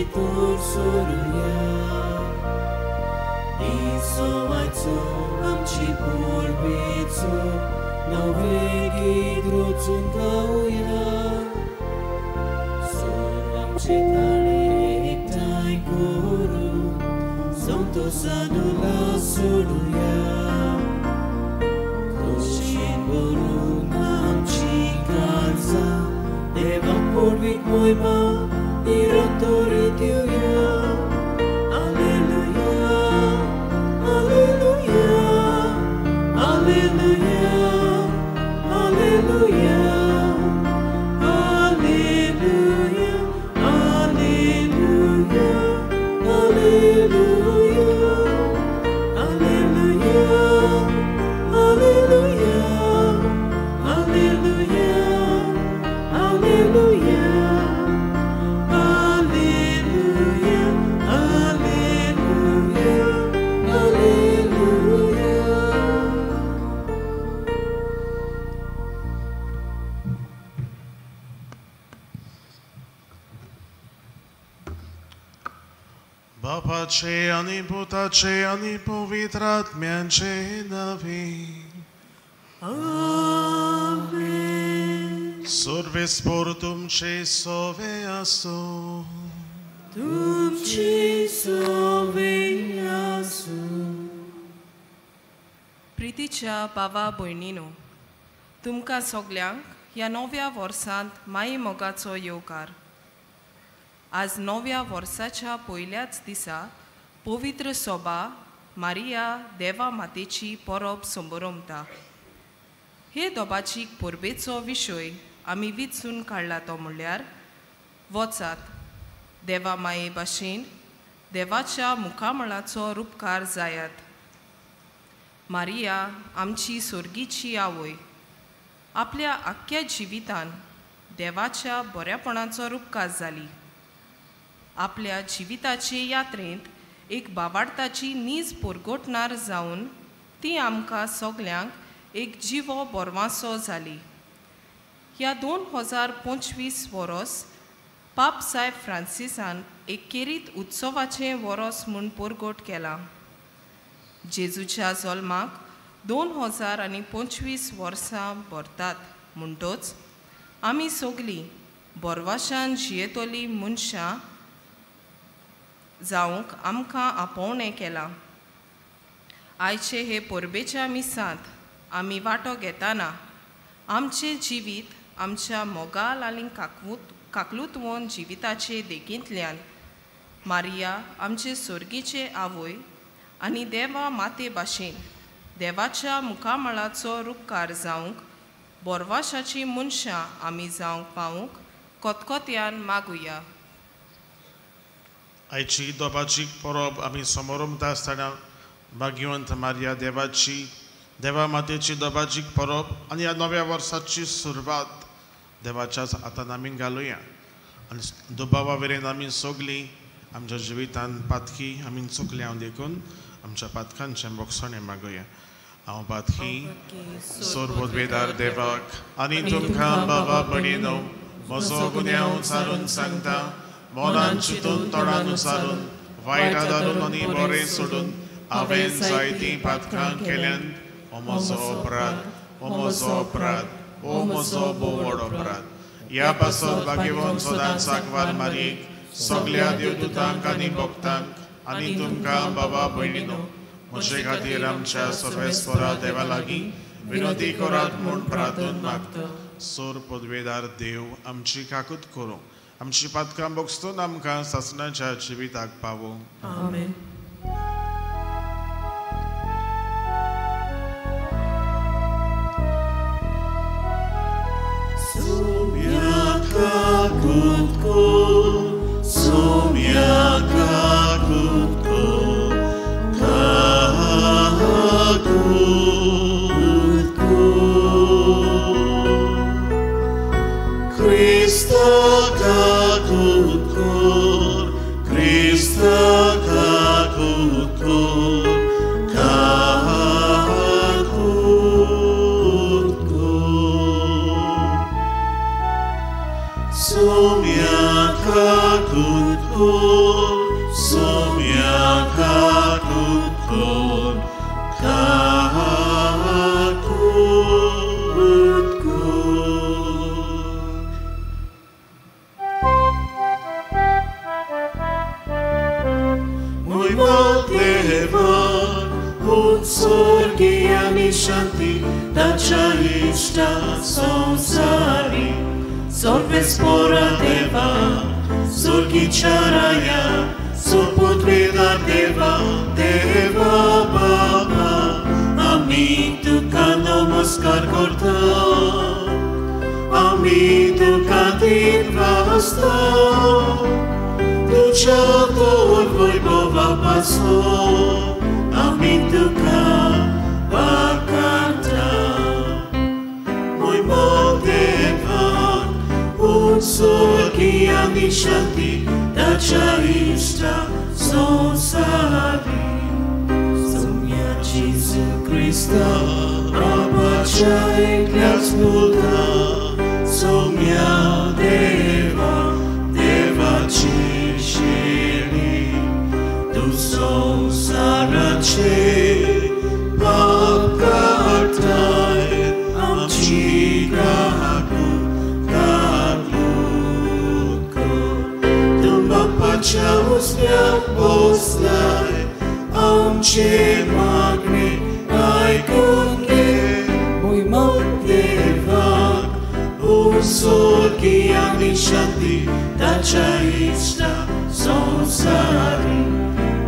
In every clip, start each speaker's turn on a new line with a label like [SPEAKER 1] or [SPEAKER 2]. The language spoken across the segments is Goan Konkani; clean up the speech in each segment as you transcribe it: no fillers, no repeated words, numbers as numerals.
[SPEAKER 1] भितर सरुया इसोवाचो आमची परबेचो नवे गीत रचून गावया सर्व आमचे ताळे एकठांय करून संतोशान उल्हास सोडुया खोशयेन भरून आमची काळजां देवाक परबीक मोयमा निरंतर दिवया. Alleluia, alleluia, alleluia, alleluia, alleluia, alleluia, alleluia, alleluia, alleluia, alleluia, alleluia, alleluia, alleluia, alleluia.
[SPEAKER 2] बापाचे आनी पुताचे आनी पवित्र आत्म्याचे नांवे.
[SPEAKER 1] आमेन.
[SPEAKER 2] सर्वेस्पोर तुमचे सोवे आसो.
[SPEAKER 1] तुमचे सोवे आसूं.
[SPEAKER 3] प्रितीच्या भावा भयणीनो, तुमकां सगल्यांक ह्या नव्या वर्सांत माई मोगाचो येवकार. आज नव्या वर्साच्या पयल्याच दिसा पवित्र सोबा मारिया देवा मातेची परब संबरमता. हे दोबाचीक परबेचो विशय आमी विचून काडला तो म्हणल्यार वचात देवा माये भाशेन देवाच्या मुखामळाचो रुपकार जायात. मारिया आमची सोर्गीची आवय आपल्या आख्ख्या जिवितान देवाच्या बऱ्यापणाचो रुपकार जाली. आपल्या जिविताचे यात्रेंत एक बाबार्थाची नीज पुरगोटणार जावन ती आमकां सगल्यांक एक जिवो बोरवांसो जाली. ह्या 2025 वरोस पाप साहेब फ्रांसिसान एक केरीत उत्सवाचें वरोस म्हूण परगट केलां. जेजूच्या जल्माक 2025 वर्सां भरतात म्हणटच आमी सगलीं बोरवाशान जियेतली मनशां जावंक आमकां आपोवणें केलां. आयचे हे परबेच्या मिसांत आमी वांटो घेतना आमचें जिवीत आमच्या मोगाल आनी काकलुतवोन जिविताचे देखींतल्यान मारिया आमचे सोर्गीचे आवय आनी देवा माते भाशेन देवाच्या मुखामळाचो रुपकार जावंक बोरवाशाची मनशां आमी जावंक पावूंक कोतकोत्यान मागुया.
[SPEAKER 2] आयची दोबाची परब आमी समोरमता आसतना भाग्यवंत मारिया देवाची देवा मातेची दोबाजीक परब आनी ह्या नव्या वर्साची सुरवात देवाच्याच हातान आमी घालुया आनी दुबावा वयल्यान आमी सगलीं आमच्या जिवितान पातकी आमी चुकल्या देखून आमच्या पातकांचें बोगसणें मागुया. हांव पातकी सोरबोदवेदार देवाक आनी तुमकां बाबा भयणीनो म्हजो गुन्यांव सारून सांगता. मनान चिंतून तोंडान उचारून वायट आदारून आनी बरें सोडून हांवें जायतीं पातकां केल्यान. ओ म्हजो अपराध, ओ म्हजो अपराध, ओ म्हजो भोव व्हड अपराध. ह्या पासत भाग्यवंत सदांच साकवार मारयेक सगल्या देवदूतांक आनी भक्तांक आनी तुमकां बाबा भयणीनो म्हजे खातीर आमच्या सर्वेस्परा देवा लागीं विनोदी करात म्हूण प्रार्थून मागता. सोर पदवेदार देव आमची काकूत करूं, आमची पातकां बोगसून आमकां सासणाच्या जिविताक पावोवं.
[SPEAKER 1] आमेन. Sumia kakutko, sumia kakutko, kakutko. Krista kakutko, Krista kakutko. काकूत कोर, सोम्या काकूत कोर, काकूत कोर. Muy देवा उत्सर्गी आनी शांती ताच्या इश्टा संवसारी सर्वेस्पोरा देवा सुर्गीच्या राया सुपुत्रेदार देवा देवा बाबा आमी तुका नमस्कार करता आमी तुका दिनवासता तुझ्या तोर वैभवा पासून आमी तुका वाखाणता. मोयमो देवाक उत्सर्गी आनी शांती ताच्या इश्टा संवसारी सोम्या जेजू क्रिस्ता बाबाच्या एकल्याच पुता सोम्या देवा देवाची शेणी तूं संवसाराचे पाप काडटाय आमची काकूत काकूत कर. तूं बापाच्या उजव्याक बसलाय आमचे मागणे आयकून घे. मोयमो देवाक उत्सर्गी आनी शांती ताच्या इश्टा संवसारी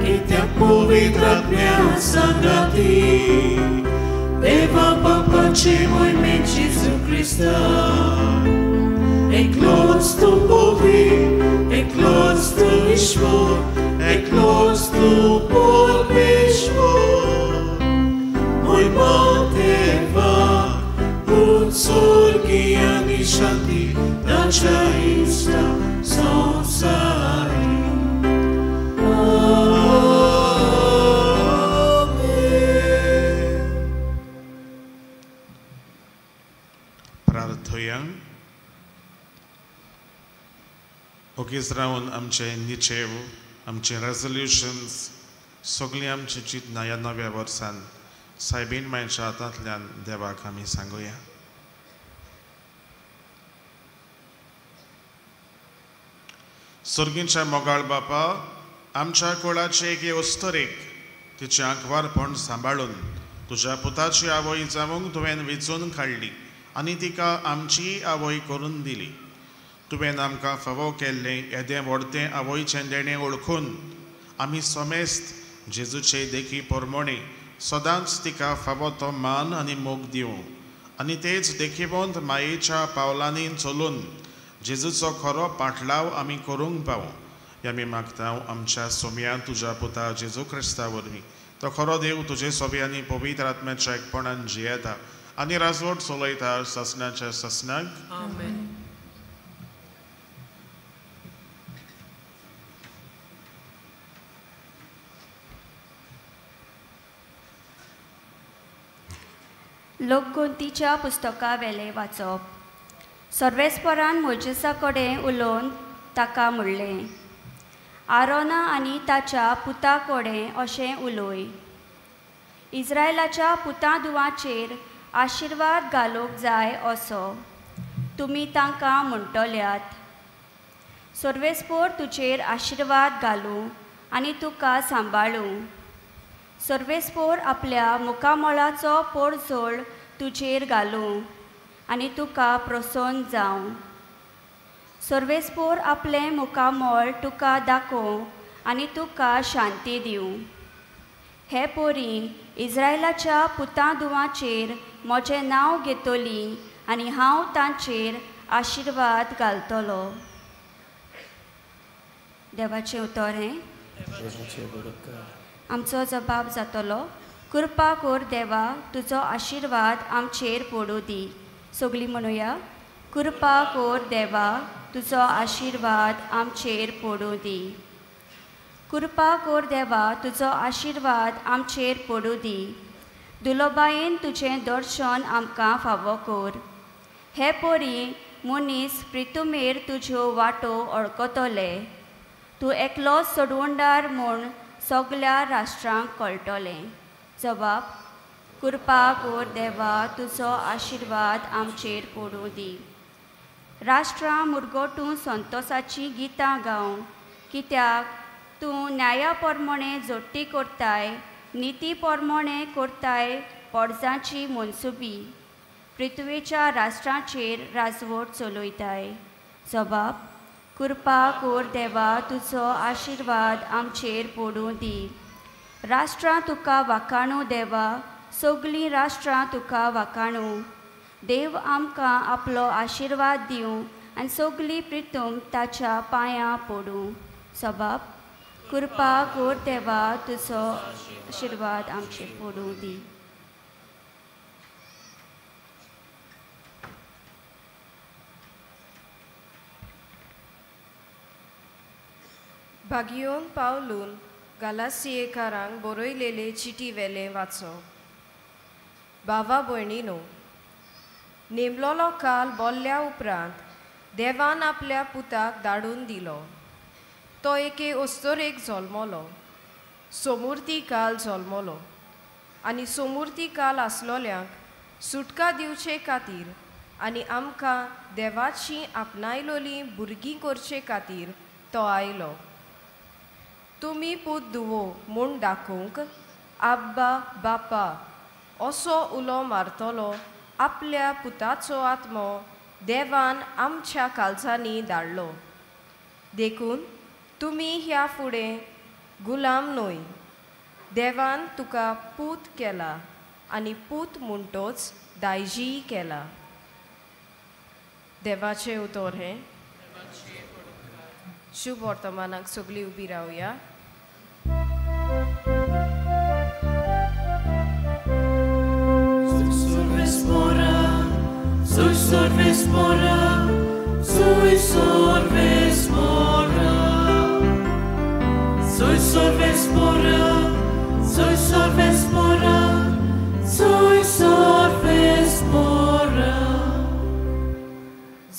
[SPEAKER 1] कित्याक पवित्र आत्म्या सांगाती देवा बापाचे मोहिमेन जेजू क्रिस्ता एकलोच तूं पवित्र एकलोच तूं ईश्वर एकलोच तूं परमेश्वर. मोयमो देवाक उत्सर्गी आनी शांती ताच्या इश्टा संवसारी. आमेन.
[SPEAKER 2] प्रार्थया. ओगीच रावन आमचे निचेव आमचे रेजोल्युशन्स सगळीं आमची चिंतना ह्या नव्या वर्सान सायबीन मांयच्या हातांतल्यान देवाक आमी सांगुया. सर्गींच्या मोगाळ बापा आमच्या कुळाचे एके अस्तरेक तिचें आंकवारपण सांबाळून तुज्या पुताची आवय जावंक तुवें वेंचून काडली आनी तिका आमची आवय करून दिली. तुवें आमकां फावो केल्लें येदें व्हडतें आवयचें देणें वळखून आमी समेस्त जेजूचे देखी प्रमाणे सदांच तिका फावो तो मान आनी मोग दिवं आनी तेच देखीवंत मायेच्या पावलांनी चलून जेजूचो खरो पाटलाव आमी करूंक पावूं. हें आमी मागता आमच्या सोम्या तुज्या पुता जेजू क्रिस्ता वरवीं. तो खरो देव तुजे सोबी आनी पवित्र आत्म्याच्या एकपणान जियेता आनी राजवट चलयता ससनाच्या ससनाक.
[SPEAKER 3] आमेन.
[SPEAKER 4] लोकगोंतीच्या पुस्तकावेलें वाचप. सर्वेस्परान मोजेसा कडेन उलोवन ताका म्हणलें, आरोना आनी ताच्या पुता कडेन अशें उलोय, इस्रायलाच्या पुता दुवाचेर आशिर्वाद घालूंक जाय असो तुमी तांकां म्हणटल्यात. सर्वेस्पोर तुजेर आशिर्वाद घालूं आनी तुका सांबाळूं. सर्वेस्पोर आपल्या मुखामळाचो पोरझोळ तुजेर घालूं आनी तुका प्रसन्न जावं. सर्वेस्पोर आपलें मुखामळ तुका दाखोवं आनी तुका शांती दिवं. हे पोरी इस्रायलाच्या पुता दुवाचेर म्हजें नांव घेतली आनी हांव तांचेर आशिर्वाद घालतलो. देवाचें उतर हें. आमचो जबाब जातलो, कृपा कोर देवा, तुजो आशिर्वाद आमचेर पडूं दी. सगळीं म्हणुया, कृपा कोर देवा, तुजो आशिर्वाद आमचेर पडूं दी. कृपा कोर देवा, तुजो आशिर्वाद आमचेर पडूं दी. दुलोबायेन तुजें दर्शन आमकां फावो कोर. हे पोरी मनीस प्रितुमेर तुज्यो वाटो वळखतले. तूं एकलो सोडवणदार म्हूण सगल्या राष्ट्रांक कळटलें. जबाब कृपा कोर देवा तुजो आशिर्वाद आमचेर पडूं दी. राष्ट्रां मुरगोटूं संतोसाचीं गितां गावं, कित्याक तूं न्याया प्रमाणे जोडटी करताय, निती प्रमाणे करताय पोरजांची मनसुबी. पृथ्वेच्या राष्ट्रांचेर राजवट चलयताय. जबाब कृपा कोर देवा तुजो आशिर्वाद आमचेर पडूं दी. राष्ट्रां तुका वाखाणू देवा, सगलीं राष्ट्रां तुका वाखाणू. देव आमकां आपलो आशिर्वाद दिवं आनी सगली प्रितूम ताच्या पांयां पडूं. सबाब कृपा कोर देवा तुजो आशिर्वाद आमचेर पडूं दी.
[SPEAKER 5] भागियोन पावलून गालासियेकारांक बरयलेले चिटी वेलें वाचो. बाबा भयणीनो, नेमलोलो काल बोल्ल्या उपरांत देवान आपल्या पुताक धाडून दिलो. तो एके अस्तोरेक जल्मलो, सोमुर्ती काल जल्मलो आनी सोमुर्ती काल आसलोल्यांक सुटका दिवचे खातीर आनी आमकां देवाची आपणायलोली भुरगीं करचे खातीर तो आयलो. तुमी पूत दुवो म्हूण दाखोवंक आब्बा बापा असो उलो मारतलो आपल्या पुताचो आत्मो देवान आमच्या काळजांनी धाडलो. देखून तुमी ह्या फुडें गुलाम न्हय, देवान तुका पूत केला आनी पूत म्हणटोच दायजीय केला. देवाचें उतर हें. शुभ वर्तमानाक सगळीं उबी रावया.
[SPEAKER 1] Sui sorves mora, sui sorves mora, sui sorves mora, sui sorves mora, sui sorves mora.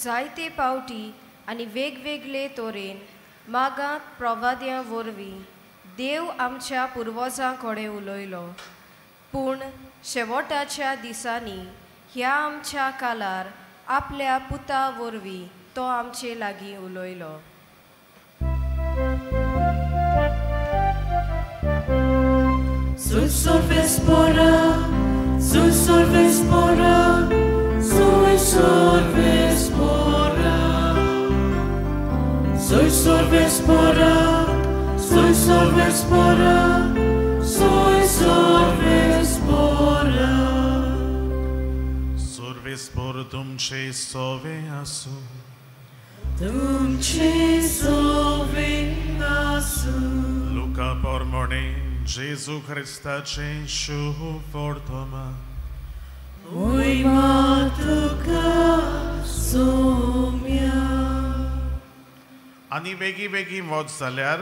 [SPEAKER 5] जायते पावटी आनी वेगवेगळे तरेन मागांत प्रवाद्यां वरवीं देव आमच्या पुर्वजां कडेन उलयलो, पूण शेवटाच्या दिसांनी ह्या आमच्या कालार आपल्या पुता वरवीं तो आमचे लागीं उलयलो.
[SPEAKER 1] Sui sorves mora, sui sorves mora, sui sorves mora, sui sorves mora, sui sorves mora, sui sorves mora.
[SPEAKER 2] Sorves por तुमचे सोवे आसूं,
[SPEAKER 1] तुमचे सोवे आसूं.
[SPEAKER 2] लुका प्रमाणे जेजू ख्रिस्ताचें शुभ वर्तमान.
[SPEAKER 1] मोहिमा तुका सोम्या.
[SPEAKER 2] आनी बेगी बेगी वच जाल्यार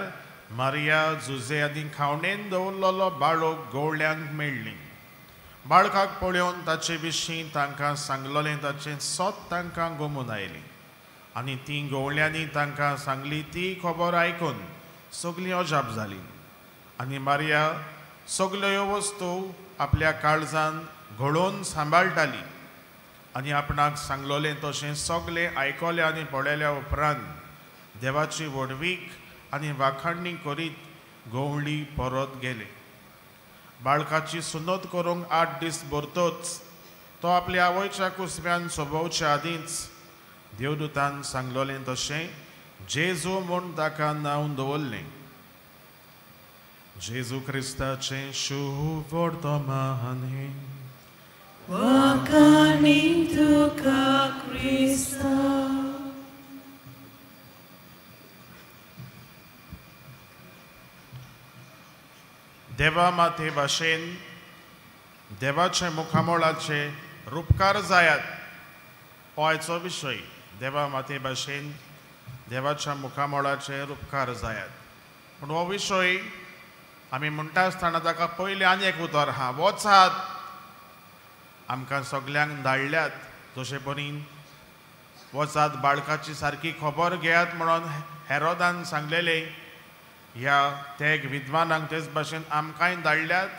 [SPEAKER 2] मारिया जुजे आनी खावणेन दवरलेलो बाळक गोवळ्यांक मेळ्ळी. बाळकाक पळोवन ताचे विशीं तांकां सांगलोलें ताचें सोत तांकां गोमून आयली आनी तीं गोवळ्यांनी तांकां सांगली ती खबर आयकून सगळीं अजाप जालीं. आनी मारिया सगल्यो ह्यो वस्तू आपल्या काळजान घडोवन सांबाळटाली आनी आपणाक सांगलोलें तशें सगळें आयकलें आनी पळयल्या उपरांत देवाची व्हडवीक आनी वाखाणणी करीत गवळी परत गेले. बाळकाची सुनत करूंक 8 दीस भरतोच तो आपल्या आवयच्या कुसव्यान सोबोवच्या आदींच देवदूतान सांगलोलें तशें जेजू म्हूण ताका नांव दवरलें. जेजू क्रिस्ताचें शुभ वर्तमान हें.
[SPEAKER 1] वाखाणी तुका क्रिस्ता.
[SPEAKER 2] देवा माते भाशेन देवाचे मुखामोळाचे रुपकार जायात हो आयचो विशय. देवा माते भाशेन देवाच्या मुखामोळाचे रुपकार जायात. पूण हो विशय आमी म्हणटा आसतना ताका पयलीं आनी एक उतर आहा, वचात. आमकां सगल्यांक धाडल्यात जशे परीन वचात बाळकाची सारकी खबर घेयात म्हणून हेरोदान सांगलेले ह्या तेग विद्वानांक तेच भाशेन आमकांय धाडल्यात।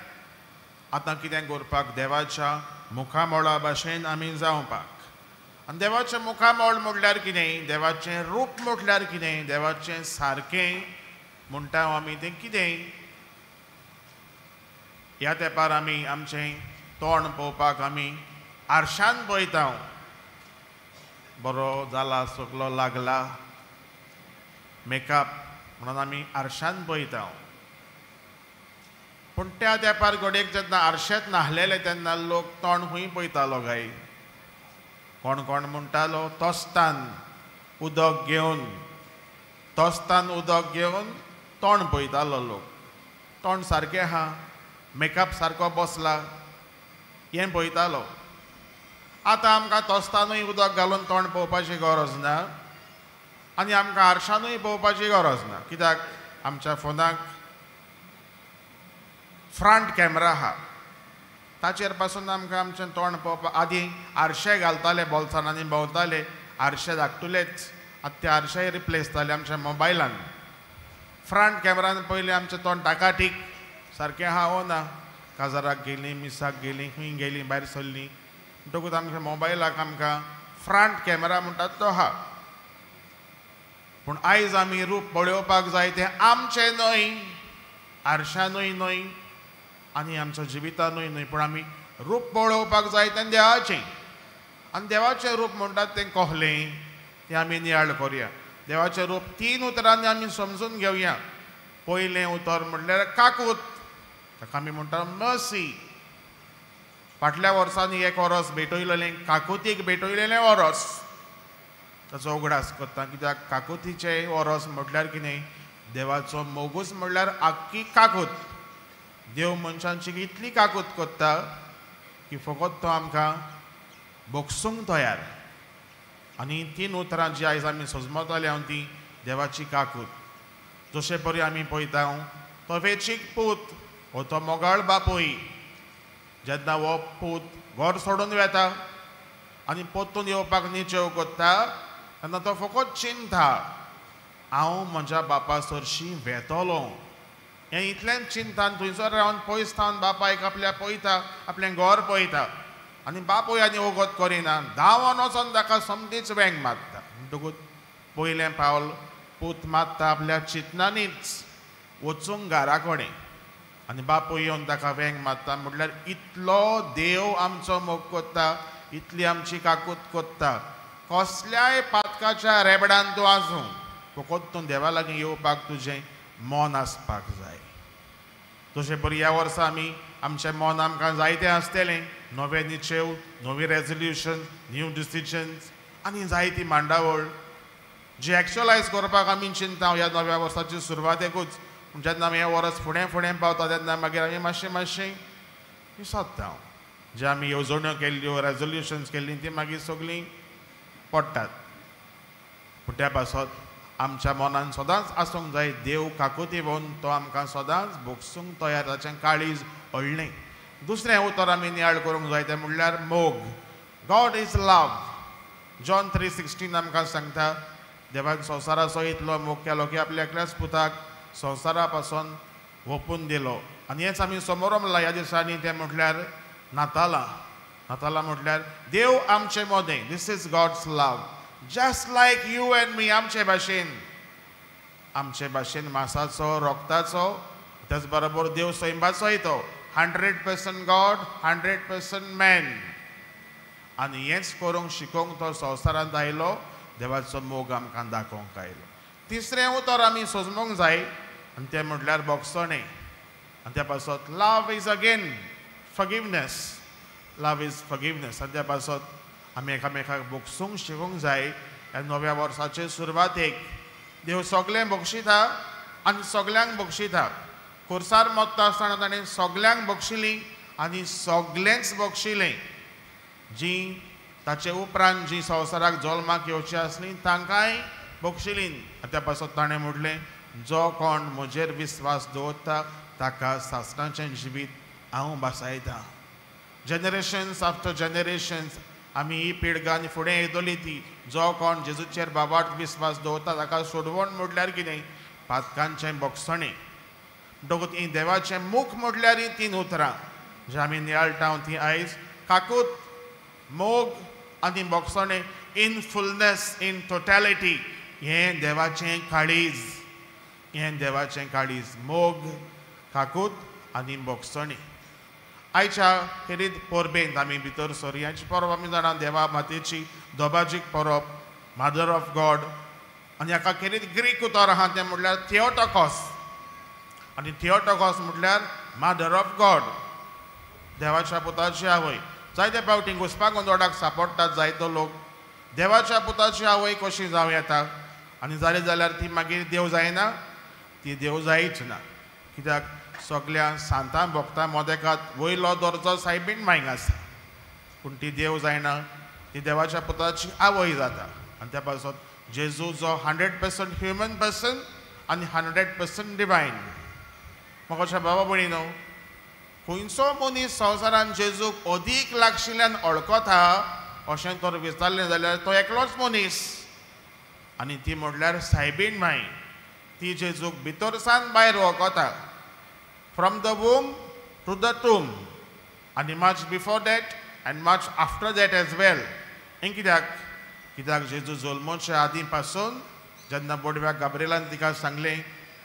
[SPEAKER 2] आतां कितें करपाक देवाच्या मुखामळा भाशेन आमी जावपाक। आनी देवाचें मुखामळ म्हटल्यार कितें, देवाचें रूप म्हटल्यार कितें, देवाचें सारकें म्हणटा आमी तें कितें। ह्या तेंपार आमी आमचें तोंड पळोवपाक आमी आरशान पळयता, बरो जाला सगलो लागला मेकअप म्हणून आमी आरशान पळयता। पूण त्या तेंपार घडयेक जेन्ना आरशेंत नाहलेले तेन्ना लोक तोंड खंय पळयतालो गाय, कोण कोण म्हणटालो तोस्तान उदक घेवन, तोस्तान उदक घेवन तोंड पळयतालो लोक। तोंड सारकें आहा, मेकअप सारको बसला हें पळयतालो। आतां आमकां तोस्तानूय उदक घालून तोंड पळोवपाची गरज ना आनी आमकां आरशानूय पळोवपाची गरज ना, कित्याक आमच्या फोनाक फ्रंट कॅमेरा आहा, ताचेर पासून आमकां आमचें तोंड पळोवपा। आदीं आरशे घालताले बोल्सान आनी भोंवताले, आरशे धाकटुलेच, आतां ते आरशेय रिप्लेस जाले आमच्या मोबायलान। फ्रंट कॅमेरान पयलीं आमचें तोंड टाकाटीक सारकें आहा वो ना, काजाराक गेलीं, मिसाक गेलीं, खंय गेलीं भायर सरलीं म्हणटकूच आमच्या मोबायलाक आमकां फ्रंट कॅमेरा म्हणटात तो आहा। पूण आयज आमी रूप पळोवपाक जाय तें आमचें न्हय, आरशानूय न्हय आनी आमच्या जिवितानूय न्हय, पूण आमी रूप पळोवपाक जाय तें देवाचें। आनी देवाचें रूप म्हणटात तें कहलें तें आमी नियाळ करुया। देवाचें रूप तीन उतरांनी आमी समजून घेवया। पयलें उतर म्हणल्यार काकूत, ताका आमी म्हणटात मर्सी। फाटल्या वर्सांनी एक ओरोस भेटयलेलें, काकुतीक भेटयलेलें ओरोस, ताचो उगडास करता, कित्याक काकुतीचें ओरोस म्हटल्यार कितें, देवाचो मोगूच म्हणल्यार आख्खी काकूत। देव मनशांची इतली काकूत करता की फकत तो आमकां भोगसूंक तयार। आनी तीन उतरां जी आयज आमी सजमताले हांव ती देवाची काकूत। जशे परी आमी पळयता तो वेचीक पूत हो तो मोगाळ बापूय, जेन्ना हो पूत घर सोडून वेता आनी परतून येवपाक निचेव करता तेन्ना तो फकत चिंता, हांव म्हज्या बापा सरशीं वेतलो हें इतलेंच चिंतान थंयसर रावन पयस थावन बापायक आपल्या पळयता, आपलें घर पळयता आनी बापूय आनी वगत करिना, धांवन वचोन ताका समतीच वेंग मारता। म्हणटकूच पयलें पावल पूत मारता आपल्या चिंतनांनीच वचूंक घरा कडेन आनी बापूय येवन ताका वेंग मारता। म्हटल्यार इतलो देव आमचो मोग करता, इतली आमची काकूत करता। कसल्याय पातकाच्या रेबडान तूं आसूं, फकत तूं देवा लागीं येवपाक तुजें मन आसपाक जाय। तशें परी ह्या वर्सा आमी आमचें मन आमकां जायतें आसतलें, नवे निचेव, नवी रेजोल्युशन, न्यू डिसिजन्स आनी जायती मांडावळ जी एक्चुअलायज करपाक आमी चिंता ह्या नव्या वर्साची सुरवातेकूच। पूण जेन्ना आमी हें वर्स फुडें फुडें पावता तेन्ना मागीर आमी मातशें मातशें विसरता, जे आमी येवजण्यो केल्ल्यो, रेजोल्युशन्स केल्लीं ती मागीर सगळीं पडटात। पूण त्या पासत आमच्या मनान सदांच आसूंक जाय देव काकुती येवन तो आमकां सदांच भोगसूंक तयार, ताचें काळीज अडलें। दुसरें उतर आमी नियाळ करूंक जाय तें म्हणल्यार मोग। God is love. John 3:16 आमकां सांगता देवान संवसाराचो इतलो मोग केलो की आपल्या एकल्याच पुताक संवसारा पासून वोपून दिलो। आनी हेंच आमी समोरमला ह्या दिसांनी, तें म्हटल्यार नातालां। नातालां म्हटल्यार देव आमचे मदें। This is God's love, just like you and me. आमचे भाशेन, आमचे भाशेन मासाचो, रोगताचो, त्याच बरोबर देव सैमाचोय तो 100% गॉड, 100% मॅन। आनी हेंच करूंक शिकोवंक तो संवसारांत आयलो, देवाचो मोग आमकां दाखोवंक आयलो। तिसरें उतर आमी सोजमूंक जाय आनी तें म्हटल्यार भोगसणें। आनी त्या पासत love is again forgiveness, love is forgiveness. आनी त्या पासत आमी एकामेकाक भोगसूंक शिकूंक जाय। ह्या नव्या वर्साचे सुरवातेक देव सगळें बक्षिता आनी सगल्यांक बक्षिता। खुर्सार मरता आसतना ताणें सगल्यांक बक्षिलीं आनी सगळेंच बक्षिलें। जीं ताचे उपरांत जीं संवसाराक जल्माक येवची आसलीं तांकांय बक्षिलीं। आनी त्या पासत ताणें म्हटलें, जो कोण म्हजेर विस्वास दवरता ताका सासणाचें जिवीत हांव भासायतां। जनरेशन्स आफ्टर जनरेशन्स आमी ही पिळगां आनी फुडें येतली ती जो कोण जेजूचेर बाबाट विस्वास दवरता ताका सोडवण म्हटल्यार कितें पातकांचें बोगसणें. म्हणटकूच हीं देवाचें मुख म्हटल्यार हीं तीन उतरां जी आमी नियाळटा ती आयज काकूत, मोग आनी बोगसणें इन फुलनेस, इन टोटॅलिटी. हें देवाचें काळीज, हें देवाचें काळीज, मोग, काकूत आनी बोगसणें. आयच्या खेरीत परबेंत आमी भितर सरया. हाची परब आमी जाणा देवा मातेची दोबाजीक परब, मदर ऑफ गॉड. आनी हाका खेरीत ग्रीक उतर आहा तें म्हटल्यार थियोटोकॉस. आनी थियोटोकॉस म्हटल्यार मदर ऑफ गॉड, देवाच्या पुताची आवय. जायते फावटी घुसपा गोंदोडाक सांपडटात जायतो लोक. देवाच्या पुताची आवय कशी जावं येता? आनी जाली जाल्यार ती मागीर देव जायना? ती देव जायच ना. कित्याक सगल्या सांतां भोगता मोदेकात वयलो दर्जो सायबीण मांयक आसा, पूण ती देव जायना, ती देवाच्या पुताची आवय जाता. आनी त्या पासत जेजू जो 100% ह्युमन पर्सन आनी 100% डिवायन. म्हाका बाबा भयणी न्हू, खंयचो मनीस संवसारान जेजूक अदीक लागशिल्ल्यान वळखता अशें तर विचारलें जाल्यार तो एकलोच मनीस, आनी ती म्हटल्यार सायबीण माय. ती जेजूक भितर सान भायर वळखता, from the womb to the tomb, आनी much before that and much after that as well. हें कित्याक? कित्याक जेजू जल्मोच्या आदीं पासून जेन्ना बोडव्या गाब्रिएलान तिका सांगलें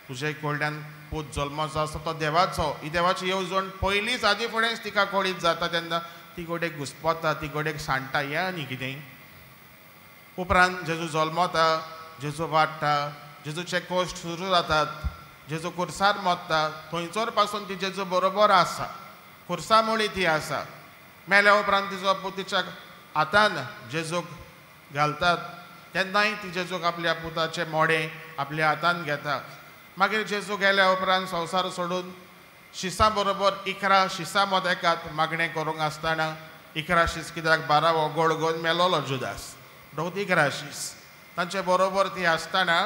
[SPEAKER 2] तुजे कडल्यान पूत जल्माचो आसा तो देवाचो, ही देवाची येवजण पयलींच आदीं फुडेंच तिका कळीत जाता. तेन्ना ती गोडेक घुसपता, ती गोडेक सांडटा हें आनी कितें. उपरांत जेजू जल्मता, जेजू वाडटा, जेजूचे कश्ट सुरू जातात, जेजू कुर्सार मोत्ता, थंयसर पासून ती जेजू बरोबर आसा, कुर्सा मुळी ती आसा. मेल्या उपरांत तिचो पूत तिच्या हातान जेजूक घालतात, तेन्नाय ती जेजूक आपल्या पुताचें मोडें आपल्या हातान घेता. मागीर जेजू गेल्या उपरांत संवसार सोडून शिसां बरोबर 11 शिसां मोदेकात मागणें करूंक आसतना 11 शीस, कित्याक 12 हो गोड घेवन मेलोलो जुदास, म्हणटकूच 11 शीस तांचे बरोबर ती आसतना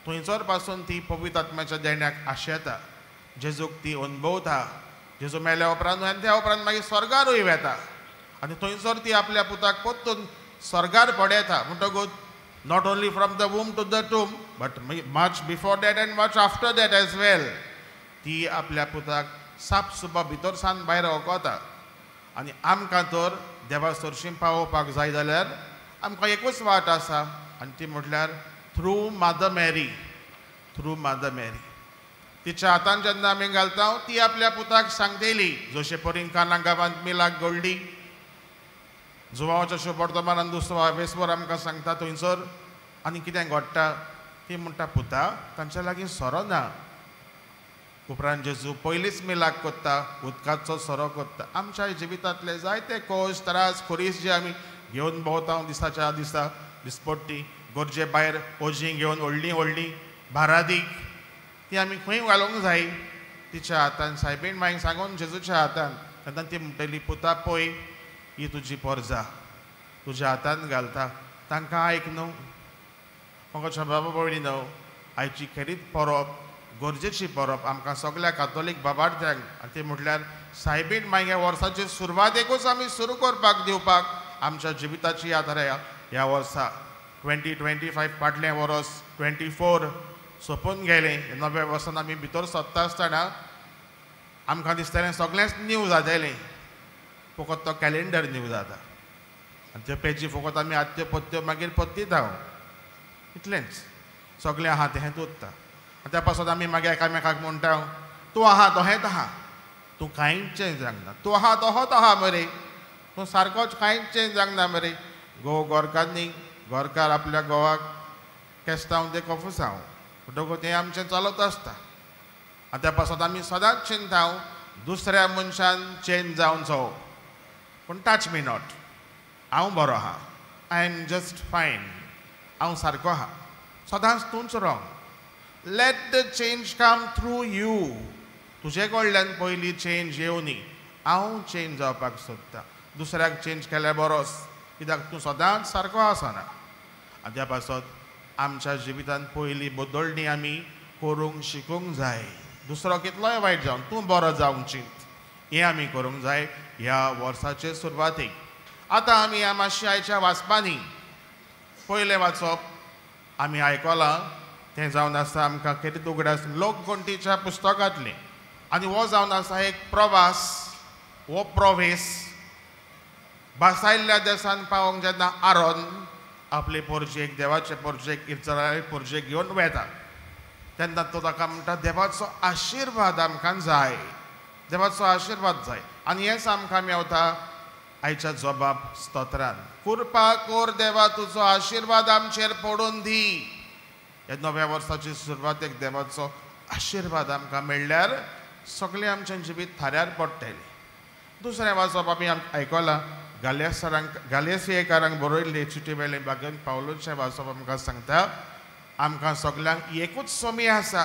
[SPEAKER 2] थंयसर पासून ती पवित्र आत्म्याच्या देण्याक आशेता, जेजूक ती अनुभवता. जेजू मेल्या उपरांत आनी त्या उपरांत मागीर स्वर्गारूय वेता आनी थंयसर ती आपल्या पुताक परतून स्वर्गार पडयता. म्हणटकूच not only from the womb to the tomb but much before that and much after that as well ती आपल्या पुताक साप सुबा भितर सान भायर वळखता. आनी आमकां तर देवा सरशीं पावोवपाक जाय जाल्यार आमकां एकूच वाट आसा, आनी ती म्हटल्यार through mother Mary, through mother Mary. तिच्या हातान जेन्ना आमी घालता ती आपल्या पुताक सांगतली, जशे परीन काना गांवांत मिलाक घडली, जुवाच्या शुभवर्तमानान दुसरो वेसभर आमकां सांगता थंयसर आनी कितें घडटा. ती म्हणटा पुता तांच्या लागीं सोरो ना. उपरांत जेजू पयलींच मिलाक कोत्ता, उदकाचो सोरो कोत्ता. आमच्या जिवितांतले जायते कोश, त्रास, खुरीस जे आमी घेवन भोंवता दिसाच्या दिसा दिसपट्टी, गरजे भायर ओजीं घेवन व्हडलीं व्हडलीं भारादीक, ती आमी खंय घालूंक जाय? तिच्या हातान सायबीण मांयक सांगून जेजूच्या हातान. तेन्ना ती म्हणटली पुता पळय ही तुजी पोरजा तुज्या हातान घालता, तांकां आयक न्हू. म्हाका बाबा भयणी न्हू, आयची खेरीत परब, गरजेची परब आमकां सगल्या कातोलीक बाबार्थ्यांक, आनी ती म्हटल्यार सायबीण मांय ह्या वर्साचे सुरवातेकूच आमी सुरू करपाक दिवपाक आमच्या जिविताची यात्रा. ह्या वर्सा 2025 फाटलें वर्स 24 सोंपून गेलें. नव्या वर्सान आमी भितर सरता आसतना आमकां दिसतालें सगळेंच न्यू जातलें, फकत तो कॅलेंडर न्यू जाता आनी त्यो पेजी फकत आमी आत्यो पत्त्यो मागीर पत्तीता, इतलेंच सगळें आहा तेंच उरता. आनी त्या पासत आमी मागीर एकामेकाक म्हणटा तूं आहा तोहेंच आहा, तूं कांयच चेंज जावंक ना, तूं आहा तोहोच आहा मरे, तूं सारकोच कांयच चेंज जावंक ना मरे. घोव गोरकार न्ही, गोरकार आपल्या घोवाक केस्तांव ते कोफुसांव, म्हणटकूच तें आमचें चलत आसता. आनी त्या पासत आमी सदांच चिंता दुसऱ्या मनशान चेंज जावचो, पूण टच मी not, हांव बरो आहा, I am just fine, हांव सारको आहा, सदांच तूंच wrong. Let the change come through you. तुजे कडल्यान पयलीं चेंज येवनी, हांव चेंज जावपाक सोदता, दुसऱ्याक चेंज केल्यार बरोच, कित्याक तूं सदांच सारको आसना. आनी त्या पासत आमच्या जिवितांत पयलीं बदलणी आमी करूंक शिकूंक जाय. दुसरो कितलोय वायट जावन तूं बरो जावंक चिंत, हें आमी करूंक जाय ह्या वर्साचे सुरवातेक. आतां आमी ह्या मातशें आयच्या वाचपांनी पयलें वाचप आमी आयकलां तें जावन आसा आमकां खेरीत उगडास लोकगणतीच्या पुस्तकांतलें आनी हो जावन आसा एक प्रवास, हो प्रवेश भासायल्ल्या देसान पावोंक जेन्ना आरोन आपले पोरजेक, देवाचे पोरजेक, इस्रायल पोरजेक घेवन वेता तेन्ना तो ताका म्हणटा देवाचो आशिर्वाद आमकां जाय, देवाचो आशिर्वाद जाय. आनी हेंच आमकां मेवता आयच्या जबाब स्तोत्रान. कृपा कोर देवा तुजो आशिर्वाद आमचेर पडून दी. ह्या नव्या वर्साची सुरवातेक देवाचो आशिर्वाद आमकां मेळ्ळ्यार सगळें आमचें जिवीत थाऱ्यार पडटलें. दुसरें वाचप आमी आयकलां गालियासरांक, गालियासियेकारांक बरयल्ले चिटी वेले बागेन पावलूचें वाचप आमकां सांगता आमकां सगल्यांक एकूच स्वामी आसा,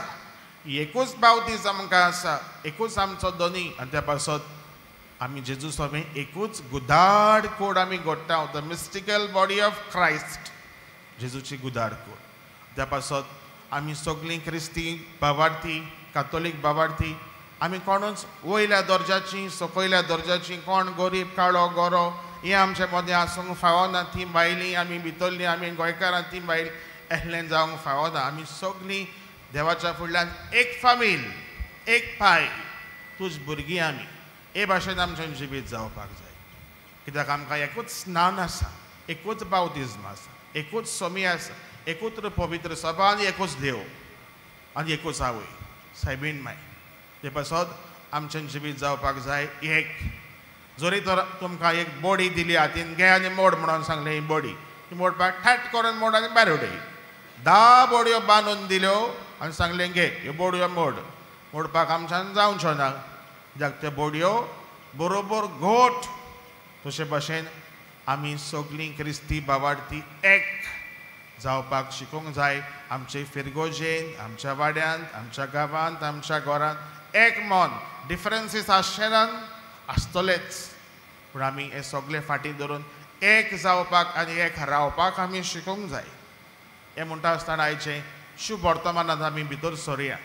[SPEAKER 2] एकूच बावतीज आमकां आसा, एकूच आमचो धनी आनी त्या पासत आमी जेजू स्वामी एकूच गुदाड कोड आमी घडटा, the mystical body of Christ, जेजूची गुदाड कोड. त्या पासत आमी सगळीं क्रिस्ती बावार्थी, कातोलीक बावार्थी, आमी कोणूच वयल्या दर्जाची सकयल्या दर्जाची, कोण गरीब काळो गोरो हें आमचे मदें आसूंक फावना. ती बायली आमी भितरली, आमी गोंयकारां ती बायल एहलें जावंक फावना. आमी सगळीं देवाच्या फुडल्यान एक फामील, एक पाय, तूज भुरगीं आमी. हे भाशेन आमचें जिवीत जावपाक जाय. कित्याक आमकां एकूच स्नान आसा, एकूच बावतिज्म आसा, एकूच स्वामी आसा, एकूच पवित्र सभा आनी एकूच देव आनी एकूच आवय सायबीण माय. ते पासत आमचें जिवीत जावपाक जाय एक. जरी तर तुमकां एक बॉडी दिली हातीन, घे आनी मोड म्हणून सांगलें, ही बॉडी ती मोडपाक ठाट करून मोड आनी भायर उडय. 10 बॉडयो बांदून दिल्यो आनी सांगलें घे ह्यो बॉडयो मोड, मोडपाक आमच्यान जावचो ना, कित्याक त्यो बॉडयो बरोबर घोट. तशे भाशेन आमी सगळीं क्रिस्ती बावार्थी एक जावपाक शिकूंक जाय. आमचे फिरगोजेन, आमच्या वाड्यांत, आमच्या गांवांत, आमच्या घरांत एक मन. डिफरन्सीस आसचे आसतलेच, पूण आमी हे सगळे फाटीं धरून एक जावपाक आनी एक रावपाक आमी शिकूंक जाय. हें म्हणटा आसतना आयचें शुभ वर्तमानांत आमी भितर सोरया.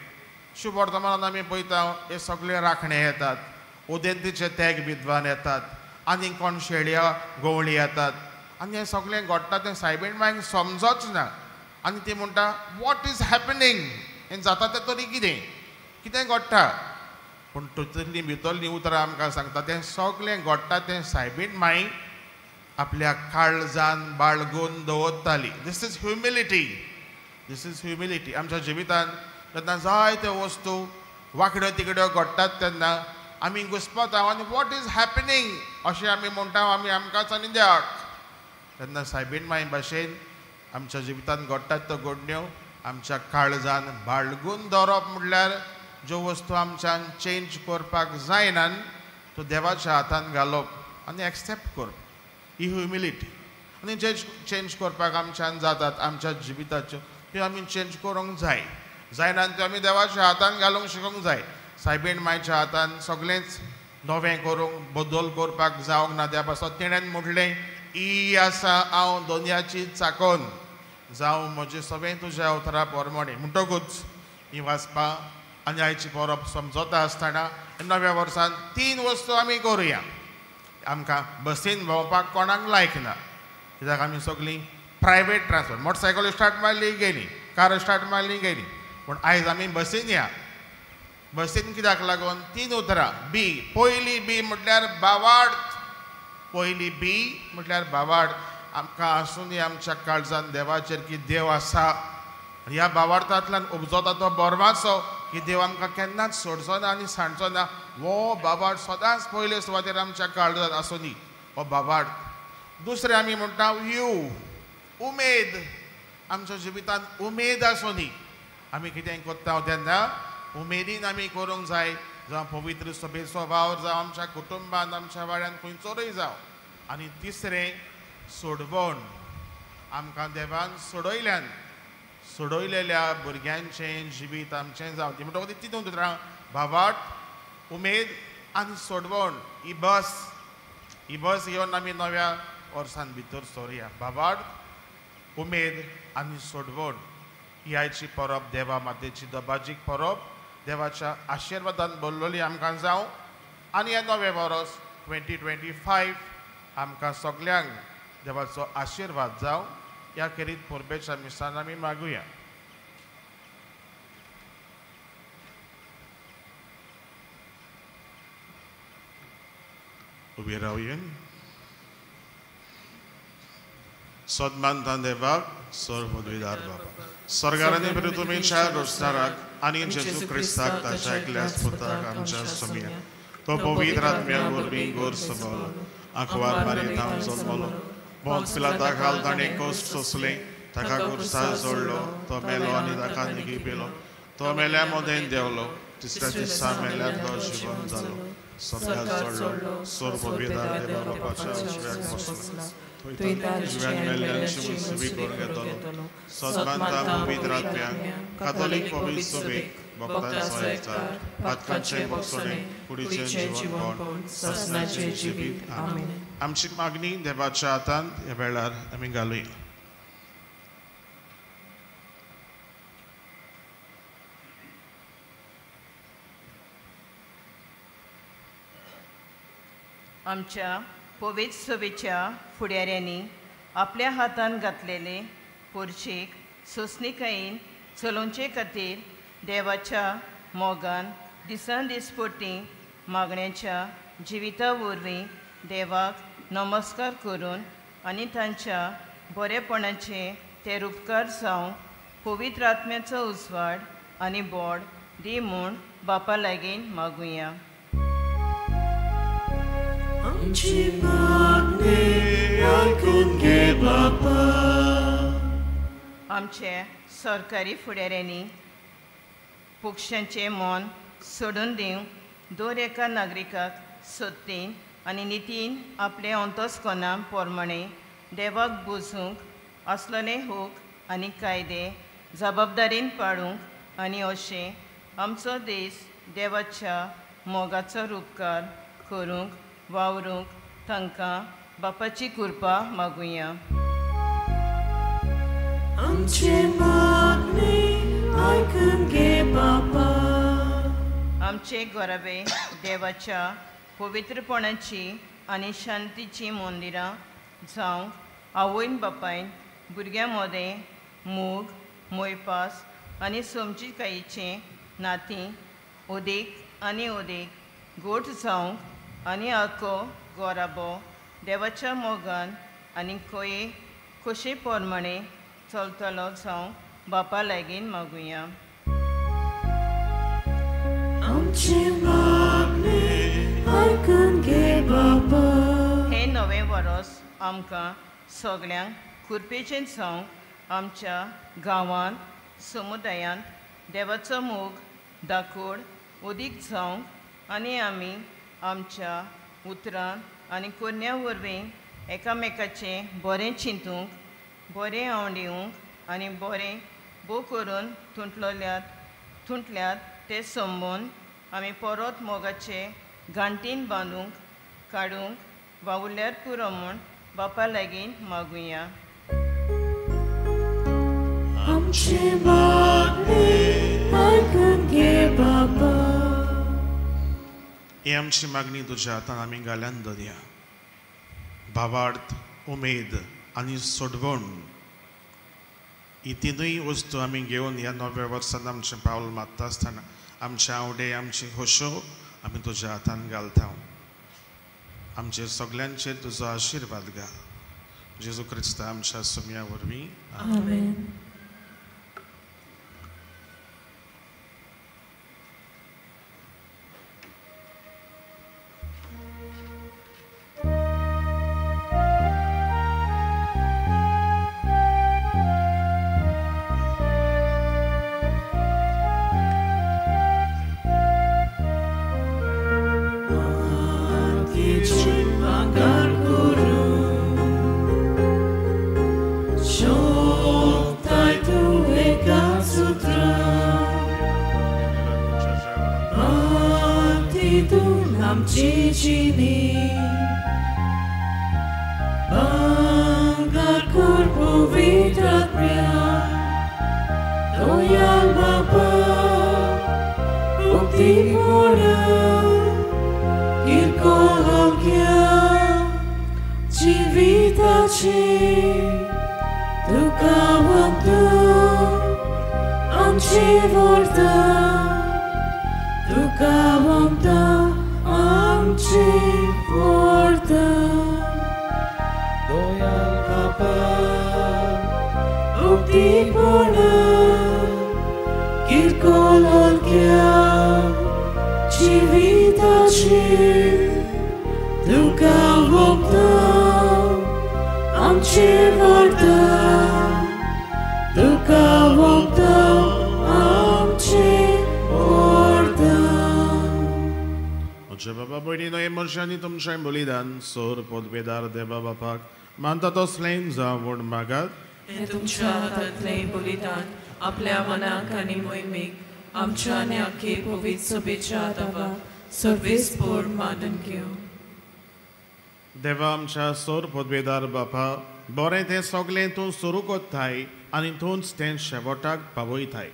[SPEAKER 2] शुभ वर्तमानांत आमी पळयता हे सगळे राखणे येतात, उदेंतीचे तेग विद्वान येतात, आनी कोण शेळया गवळी येतात आनी हें सगळें घडटा तें सायबीण मायक समजोच ना. आनी ती म्हणटा what is happening, हें जाता तें तरी कितें कितें घडटा. पूण तितलीं भितरलीं उतरां आमकां सांगता तें सगळें घडटा तें सायबीण माई आपल्या काळजान बाळगून दवरताली. This is humility, this is humility. आमच्या जिवितान जेन्ना जायत्यो वस्तू वांकड्यो तिकड्यो घडटात तेन्ना आमी घुस्पता आनी what is happening अशें आमी म्हणटा आमी आमकांच आनी देवाक. तेन्ना सायबीण माई भाशेन आमच्या जिवितान घडटात त्यो घडण्यो आमच्या काळजान बाळगून दवरप म्हणल्यार ज्यो वस्तू आमच्यान चेंज करपाक जायना त्यो देवाच्या हातान घालप आनी एक्सेप्ट करप, ही ह्युमिलिटी. आनी जे चेंज करपाक आमच्यान जातात आमच्या जिविताच्यो त्यो आमी चेंज करूंक जाय, जायना त्यो आमी देवाच्या हातान घालूंक शिकूंक जाय. सायबीण मायच्या हातान सगळेंच नवें करूंक बदल करपाक जावंक ना. त्या पासत तेणेन म्हटलें ई आसा हांव दोनयाची चाकोन, जावं म्हजें सगळें तुज्या उतरा प्रमाणें. म्हणटकूच ही वाचपां आनी आयची परब समजता आसतना नव्या वर्सान 3 वस्तू आमी करुया. आमकां बसीन भोंवपाक कोणाक लायक ना, कित्याक आमी सगळीं प्रायवेट ट्रान्सपोर्ट, मोटरसायकल स्टार्ट मारली गेली, कार स्टार्ट मारली गेली. पूण आयज आमी बसीन या. बसीन कित्याक लागून 3 उतरां बी. पयली बी म्हटल्यार बावार्थ, पयली बी म्हटल्यार बावार्थ. आमकां आसून आमच्या काळजान देवाचेर की देव आसा, ह्या बावार्थांतल्यान उपजता तो बरवाचो की देव आमकां केन्नाच सोडचो ना आनी सांडचो ना. हो बाबार्थ सदांच पयले सुवातेर आमच्या काळजांत आसूं दी, हो बाबार्थ. दुसरें आमी म्हणटा you, उमेद. आमच्या जिवितांत उमेद आसूं दी. आमी कितें करता तेन्ना उमेदीन आमी करूंक जाय, जावं पवित्र सभेचो वावर, जावं आमच्या कुटुंबान, आमच्या वाड्यान खंयचोरूय जावं. आनी तिसरें सोडवण. आमकां देवान सोडयल्यान सोडयलेल्या भुरग्यांचें जिवीत आमचें जावं. म्हणटकच तितून उतरां भावार्थ, उमेद आनी सोडवण. ही बस, ही बस घेवन आमी नव्या वर्सान भितर सोरया. भावार्थ, उमेद आनी सोडवण ही आयची परब, देवा मातेची दबाजीक परब, देवाच्या आशिर्वादान भरलेली आमकां जावं. आनी हें नवें वर्स 2025 आमकां सगल्यांक देवाचो आशिर्वाद जावं ह्या खेरीत परबेच्या मिसान आमी मागुया. उबी रावया. सदमानता देवाक सर्वद्विदार बाबा स्वर्गारांनी पृथ्वीच्या रोजदाराक आनी जेजू क्रिस्ताक ताच्या एकल्याच पुताक आमच्या सोम्या तो पवित्र आत्म्या वरवीं गोर समलो आंकवार मारयेंत जल्मलो बोंत पिलाता खाल ताणें कोश्ट सोंसलें ताका खुर्सार जोडलो तो मेलो आनी ताका निगी पिलो तो मेल्या मदें देंवलो तिसऱ्या दिसा मेल्यार तो जिवन जालो स्वर्गार चडलो सर्वद्विदार देवा बापाच्या उजव्याक बसलो सदमानता पवित्र आत्म्याक कातोलीक पवित्र सभेक भक्तांचो एकचार पातकांचें भोगसणें कुडीचें जिवनपण ससनाचें जिवीत. आमेन. आमची मागणी देवाच्या हातांत ह्या वेळार आमी घालुया.
[SPEAKER 6] आमच्या पवित्र सभेच्या फुडाऱ्यांनी आपल्या हातान घातलेले पोरशेक सोंसणीकायेन चलोवचे खातीर देवाच्या मोगान दिसान दीस पोटी मागण्याच्या जिविता वरवीं देवाक नमस्कार करून आनी तांच्या बरेपणाचे ते उपकार जावं पवित्र आत्म्याचो उजवाड आनी बोड दी म्हूण बापा लागीं मागुया.
[SPEAKER 1] आमची मागणी आयकून घे बापा.
[SPEAKER 6] आमचे सरकारी फुडाऱ्यांनी पक्षांचें मन सोडून दिवन दर एका नागरिकाक सत्तेन आनी नितीन आपले अंतस्कना प्रमाणे देवाक बुजूंक आसलेले हूक आनी कायदे जबाबदारीन पाळूंक आनी अशें आमचो देश देवाच्या मोगाचो उपकार करूंक वावरूंक तांकां बापाची कृपा मागुया.
[SPEAKER 1] आमची मागणी आयकून घे बापा.
[SPEAKER 6] आमचे घराबे देवाच्या पवित्रपणाची आनी शांतीची मंदिरां जावंक आवयन बापायन भुरग्यां मदें मोग मोयपास आनी समजिकायेचें नातीं ओदेक आनी ओदेक गोठ जावंक आनी आखो गोराबो देवाच्या मोगान आनी कोये खोशे प्रमाणे चलतलो जावं बापा लागीं मागुया.
[SPEAKER 1] आमची मागणी आयकून घे बापा.
[SPEAKER 6] हें नवें वर्स आमकां सगल्यांक कृपेचें जावंक आमच्या गांवांत समुदायांत देवाचो मोग दाखोड अदीक जावंक आनी आमी आमच्या उतरां आनी करण्या वरवीं एकामेकाचें बरें चिंतूंक बरें आवडिवंक आनी बरें भोव करून तुंटल्यात ते संबंद आमी परत मोगाचे गांठीन बांदूंक काडूंक वावुरल्यार पुरो म्हूण बापा लागीं मागुया.
[SPEAKER 1] आमची मागणी आयकून घे बापा.
[SPEAKER 2] ही आमची मागणी तुज्या हातान आमी घाल्यान दवरया. भावार्थ उमेद आनी सोडवण ही तिनूय वस्तू आमी घेवन ह्या नव्या वर्सान आमचें पावल मारता आसतना आमचे आवडे आमची खोश्यो आमी तुज्या हातान घालता. आमचेर सगल्यांचेर तुजो आशिर्वाद घाल. जेजू क्रिस्ता आमच्या सुम्या वरवीं.
[SPEAKER 1] आमेन. जिविताची तुका वंदू आमची व्हरता तुका वंदू आमची व्हरता
[SPEAKER 7] दोयाल बापा
[SPEAKER 1] उक्तीपणा किरकोळ हलक्या जिविताची तुका वंदू आमची व्हरता तुका वंदू आमची व्हरता.
[SPEAKER 2] म्हज्या बाबा भयणीनो हे मनशांनी तुमचें बलिदान सोर पदवेदार देवा बापाक मानता तसलें जावं म्हूण मागात.
[SPEAKER 8] हें तुमच्या हातांतलें बलिदान आपल्या मनाक आनी मोहिमेक आमच्या आनी आख्खे पवित्र सभेच्या आदावाक सर्वेस्पोर मानून घेवं.
[SPEAKER 2] देवा आमच्या सोर पदवेदार बापा बरें तें सगळें तूं सुरू कोत्ताय आनी तूंच तें शेवटाक पावयताय.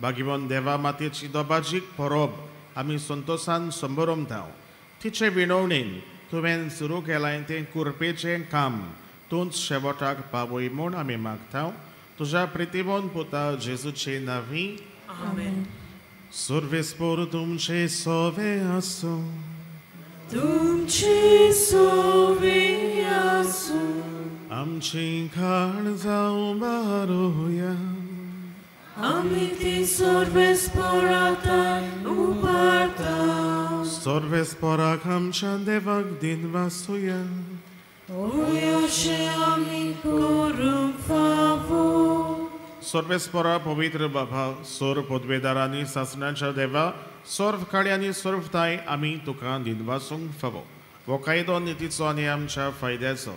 [SPEAKER 2] भाग्यवन देवा मातयेची दबाजीक परब आमी संतोसान संबरमताव. तिचे विणवणेन तुवें सुरू केलां तें कुरपेचें काम तूंच शेवटाक पावय म्हूण आमी मागता. तुज्या प्रितिबोन पुता जेजूचे नांवी
[SPEAKER 8] आमेन.
[SPEAKER 2] सर्वेस्पोर तुमचे सोवे आसूं.
[SPEAKER 1] तुमचे सोवे आसूं.
[SPEAKER 2] आमची खाण जावं बारोया.
[SPEAKER 1] आमी ती सर्वेस्पोराक उबारता.
[SPEAKER 2] सर्वेस्पोराक आमच्या देवाक दिनवासुया.
[SPEAKER 1] ओय अशें आमी करूंक फावो.
[SPEAKER 2] सर्वेस्पोरा पवित्र बाबा सोर पदवेदार आनी सासणाच्या देवा सर्व काळी आनी सर्व थांय आमी तुका दिनवासूंक फावो. हो कायदो नितीचो आनी आमच्या फायद्याचो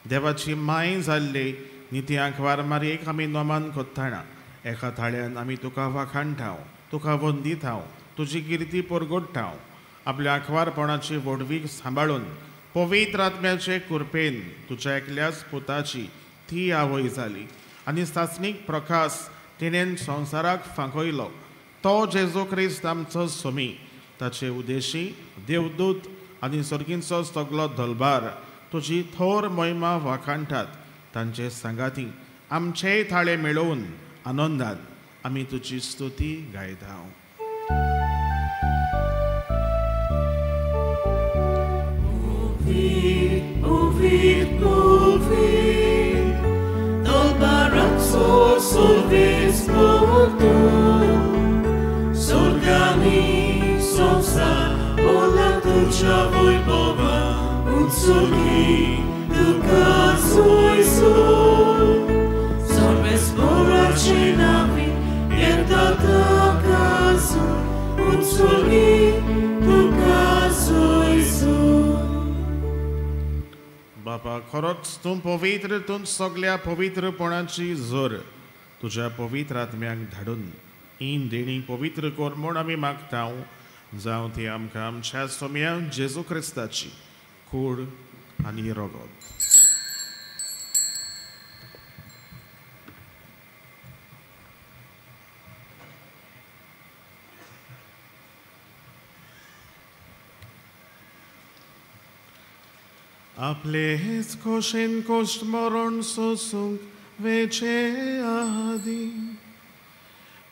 [SPEAKER 2] देवाची माय जाल्ली निती आंकवार मारयेक आमी नोमान कोत्ताणा. एका थाळ्यान आमी तुका वाखाणटाव, तुका वंदिताव, तुजी किर्ती परगोडटाव. आपल्या आंकवारपणाची व्हडवीक सांबाळून पवित्र आत्म्याचे कुरपेन तुज्या एकल्याच पुताची ती आवय जाली आनी सासणीक प्रकाश तिणेन संवसाराक फांकयलो. तो जेजू क्रिस्त आमचो सोमी. ताचे उदेशी देवदूत आनी सर्गींचो सगलो दलबार तुजी थोर महिमा वाखाणटात. तांचे सांगाती आमचेय थाळे मेळोवन आनंदान आमी तुजी स्तुती गायता. बापा खरोच तूं पवित्र, तूं सगल्या पवित्रपणाची जोर तुज्या पवित्र आत्म्याक धाडून इन देणी पवित्र कर म्हूण आमी मागता. जावं ती आमकां आमच्या सोम्या जेजू क्रिस्ताची कूड आनी रगत. आपलेच खोशेन कोश्ट मरण सोसूंक वेचे आदी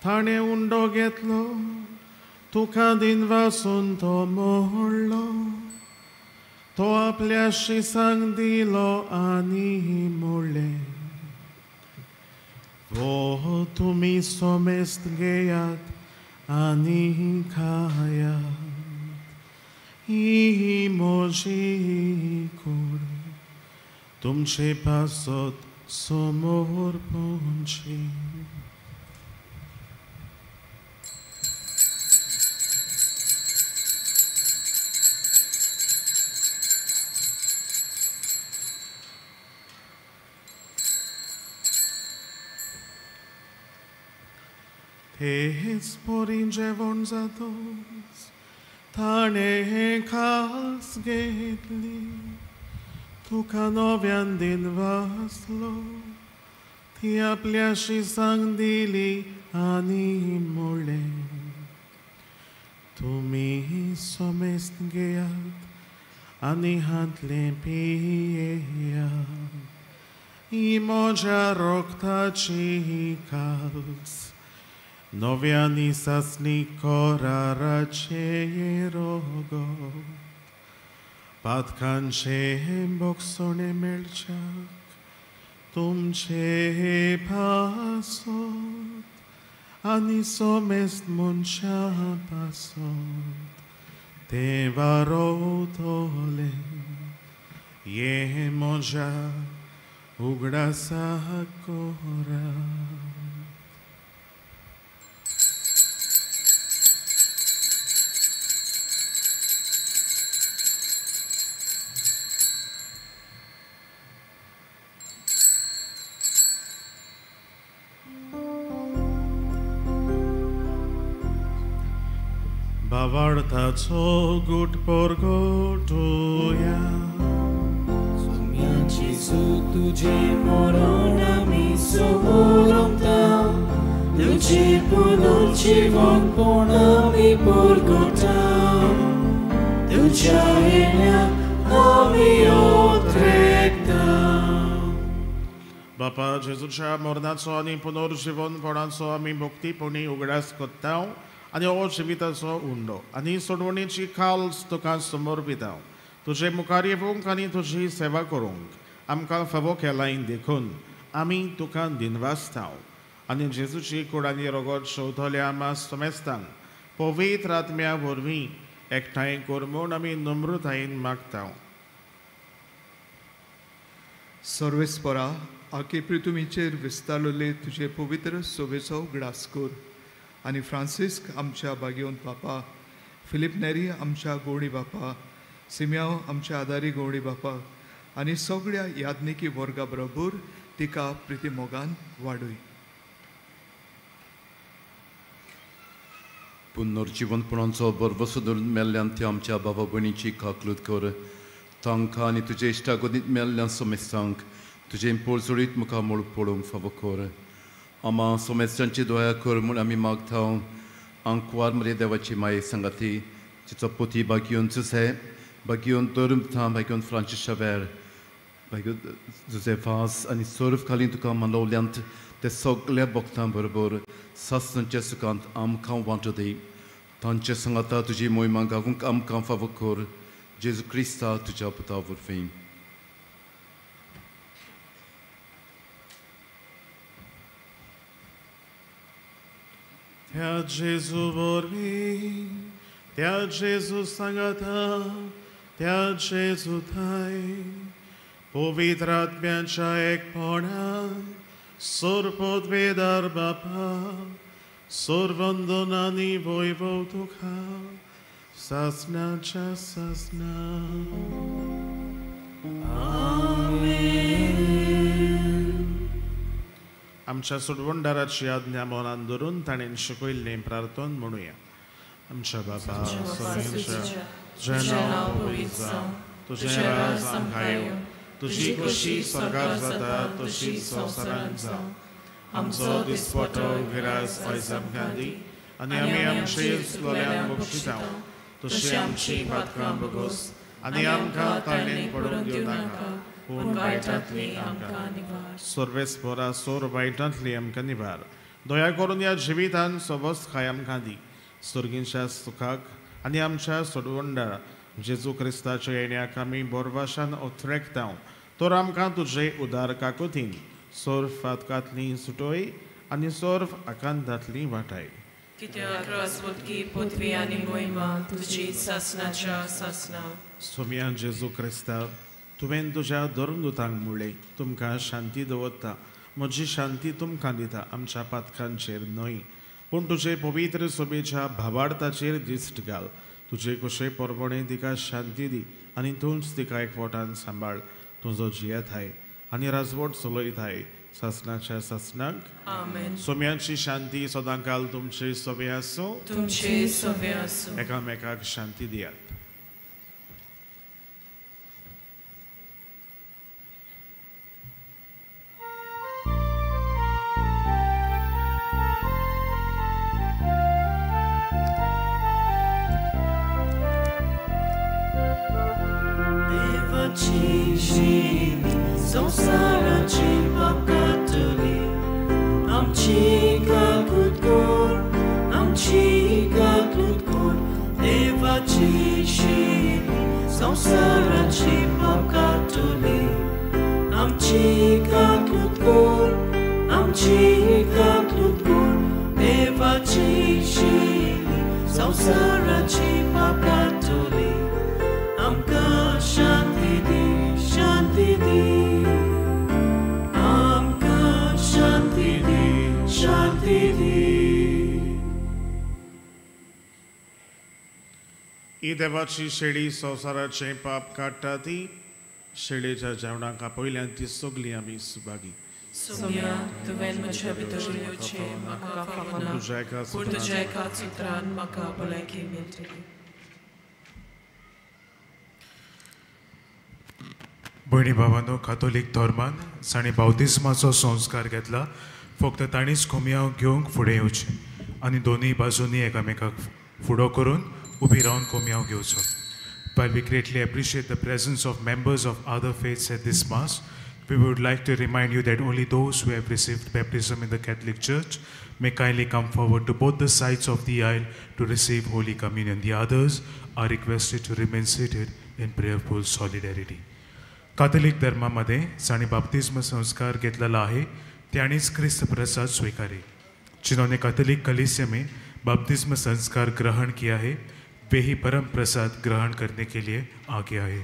[SPEAKER 2] थाणें उंडो घेतलो, तुका दिनवासून तो मोडलो, तो आपल्या शिसांक दिलो आनी म्हणलें, वो तुमी सोमेस्त घेयात आनी खायात, ही म्हजी कूड तुमचे पासत समोर पोंची. तेच परी जेवण जातोच ताणें खास घेतली, तुका नव्यान दिनवासलो, ती आपल्या शिसांक दिली आनी म्हणलें, तुमी सोमेस्त घेयात आनी हांतलें पियेयात, ही म्हज्या रोगताची काल्स नव्यानी सासणी कराराचे रोगो पातकांचे बोगसणे मेळच्याक तुमचे पासत आनी सोमेस्त मनशा पासत ते वारोवतले ये म्हज्या उगडासा कोरा. भावार्थाचो गुट परगटुया
[SPEAKER 1] जेजू तुझे मरण आमी समोरता तुझे पुनर्जीवनपण आमी परगटा तुझ्या येण्या आमी ओत्रेकता.
[SPEAKER 2] बापा जेजूच्या मरणाचो आनी पुनर्जीवनपणाचो आमी भक्तीपणी उगडास करता आनी हो जिविताचो उंडो आनी सोडवणीची खाल तुका समर्पिता. तुजे मुखार येवंक आनी तुजी सेवा करूंक आमकां फावो केलाय देखून आमी तुका दिनवासता आनी जेजूची कूड आनी रगत शोधल्या आमा समेस्तांक पवित्र आत्म्या वरवीं एकठांय कर म्हूण आमी नम्रतायेन मागता.
[SPEAKER 7] सर्वेस्परा आखे पृथ्वीचेर विस्तारलेले तुजे पवित्र सोबेचो उगडास कर आनी फ्रांसिस्क आमच्या बागेवन बापा, फिलीप नेरी आमच्या गोवणी बापा, सिम्याव आमच्या आदारी गोवणी बापा आनी सगळ्या याज्ञिकी वर्गा बरोबर तिका प्रितीमोगान वाडय.
[SPEAKER 9] पुनर्जीवनपणाचो बरवसो धरून मेल्ल्यान त्या आमच्या बाबा भयणीची काकलूत कर. तांकां आनी तुजे इश्टागतींत मेल्ल्या समेस्तांक तुजें पोळचोडीत मुखामळ पळोवंक फावो कर. आमा समेस्तांची दया कर म्हूण आमी मागता. आंकवार मरे देवाची माये सांगाती तिचो पोती बागयोन जुसे बागयोन धर्मथा बागयोन फ्रांसीस शावेर बागयोन जुजे वास आनी सर्व खाली तुका मानवल्यांत ते सगल्या भक्तां बरोबर सासणाच्या सुखांत आमकां वांटो दी. तांचे सांगाता तुजी मोहिमा गावूंक आमकां फावो कर. जेजू क्रिस्ता तुज्या पुता वरवीं.
[SPEAKER 2] त्या जेजू वरवीं, त्या जेजू सांगाता, त्या जेजू थाय पवित्र आत्म्याच्या एकपणान सोरपदवेदार बापा सोरवंदनानी वैभव तुका सासनाच्या सासना. आमच्या सोडवणदाराची आज्ञा मनान धरून ताणें शिकयल्लें प्रार्थन म्हणुया. आमच्या बापा सर्वेच्या तुझें नांव पवित्र जावं, तुझें राज आमकां येवं, तुजी खोशी स्वर्गार जाता तशी संवसारांत जावं. आमचो दिसपटो विरास आयज आमकां दी आनी आमी आमचे चुकलेल्यांक बक्षिता तशी आमची पातकां भोगोस आनी आमकां ताळणेन पडूंक दिवं नाका, पूण वायटांतली आमकां निवार. सर्वेस्परा सोर वायटांतली आमकां निवार. दया करून ह्या जिवितान सवस खाय आमकां दी. सर्गींच्या सुखाक आनी आमच्या सोडवणदार जेजू क्रिस्ताच्या येण्याक आमी बोरवाशान ओथरेकता. तर आमकां तुजे उदार काकुतीन सोर फातकांतली सुटोय आनी सोर आकांतांतली वाटाय.
[SPEAKER 8] कित्याक राजवटकी पदवी आनी मोहिमा तुजी सासनाच्या सासना.
[SPEAKER 2] सोम्या जेजू क्रिस्ता, तुवें तुज्या धर्मदूतांक म्हणलें, तुमकां शांती दवरता, म्हजी शांती तुमकां दिता, आमच्या पातकांचेर न्हय पूण तुजे पवित्र सभेच्या भावार्थाचेर दिश्ट घाल. तुजे कशे परबणे तिका शांती दी आनी तूंच तिका एकवटान सांबाळ. तुजो जियेताय आनी राजवट चलयताय सासनाच्या सासनाक.
[SPEAKER 8] आमेन.
[SPEAKER 2] सोम्यांची शांती सदांकाल तुमचे सवे आसूं,
[SPEAKER 8] तुमचे सवे आसूं.
[SPEAKER 2] एकामेकाक शांती दियात.
[SPEAKER 1] देवाची शिवी संवसाराची संवसाराची पाप काडटली आमची काकलूत कर आमची काकलूत कर देवाची शेळी संवसाराची पाप काडटली आमकां शांती दी शांती दी आमकां शांती दी शांती दी.
[SPEAKER 2] ही देवाची शेळी संवसाराचें पाप काडटा ती शेळेच्या जेवणाक आपयल्यान ती सगळीं आमी सुभागी.
[SPEAKER 8] सोम्या तुवें म्हज्या भितर येवचें म्हाका फावना पूण तुज्या एकाच उतरान म्हाका भलायकी मेळटली.
[SPEAKER 10] भयणी भावांनो, कातोलीक धर्मान जाणें बावतिज्माचो संस्कार घेतला फक्त तांणीच कोमयांव घेवंक फुडें येवचें आनी दोनूय बाजूंनी एकामेकाक फुडो करून उबी रावन कोमयांव घेवचो. While we greatly appreciate the presence of members of other faiths at this Mass, we would like to remind you that only those who have received baptism in the Catholic Church may kindly come forward to both the sides of the aisle to receive Holy Communion. The others are requested to remain seated in prayerful solidarity. Catholic धर्मामध्ये जाणें बाप्तिज्म संस्कार घेतलेला आहे त्यांनीच क्रिस्त प्रसाद स्वीकारे. जिन्होंने कैथोलिक कलीसिया में बाप्तिज्म संस्कार ग्रहण किया है वे ही परम प्रसाद ग्रहण करने के लिए आगे आए.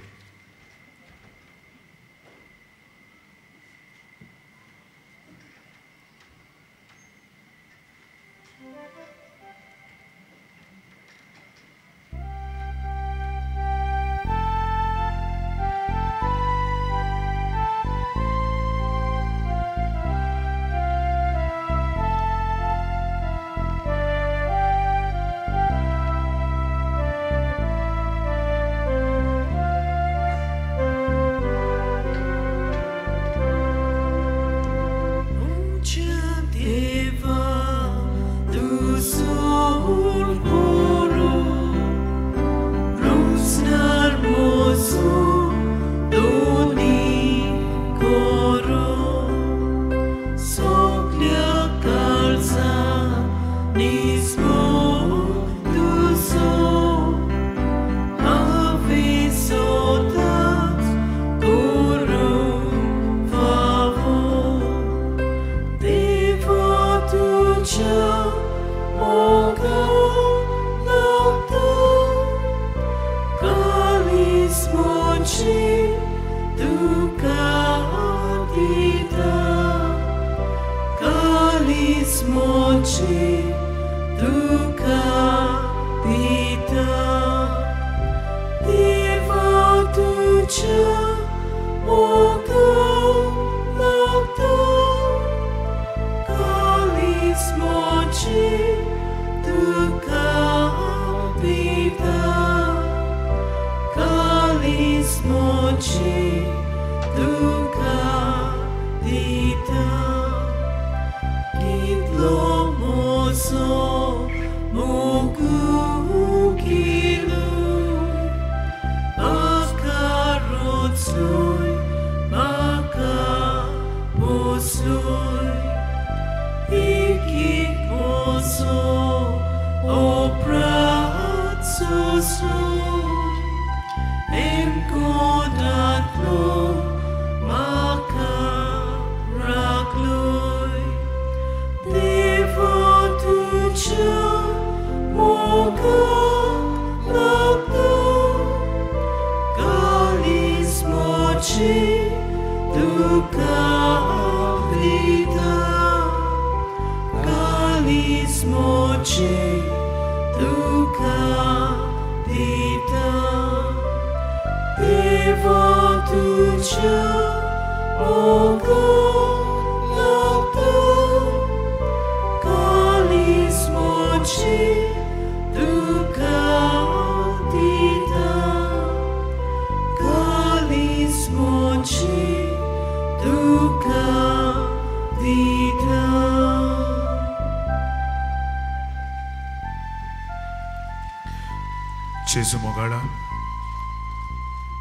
[SPEAKER 10] जेजू मोगाळा,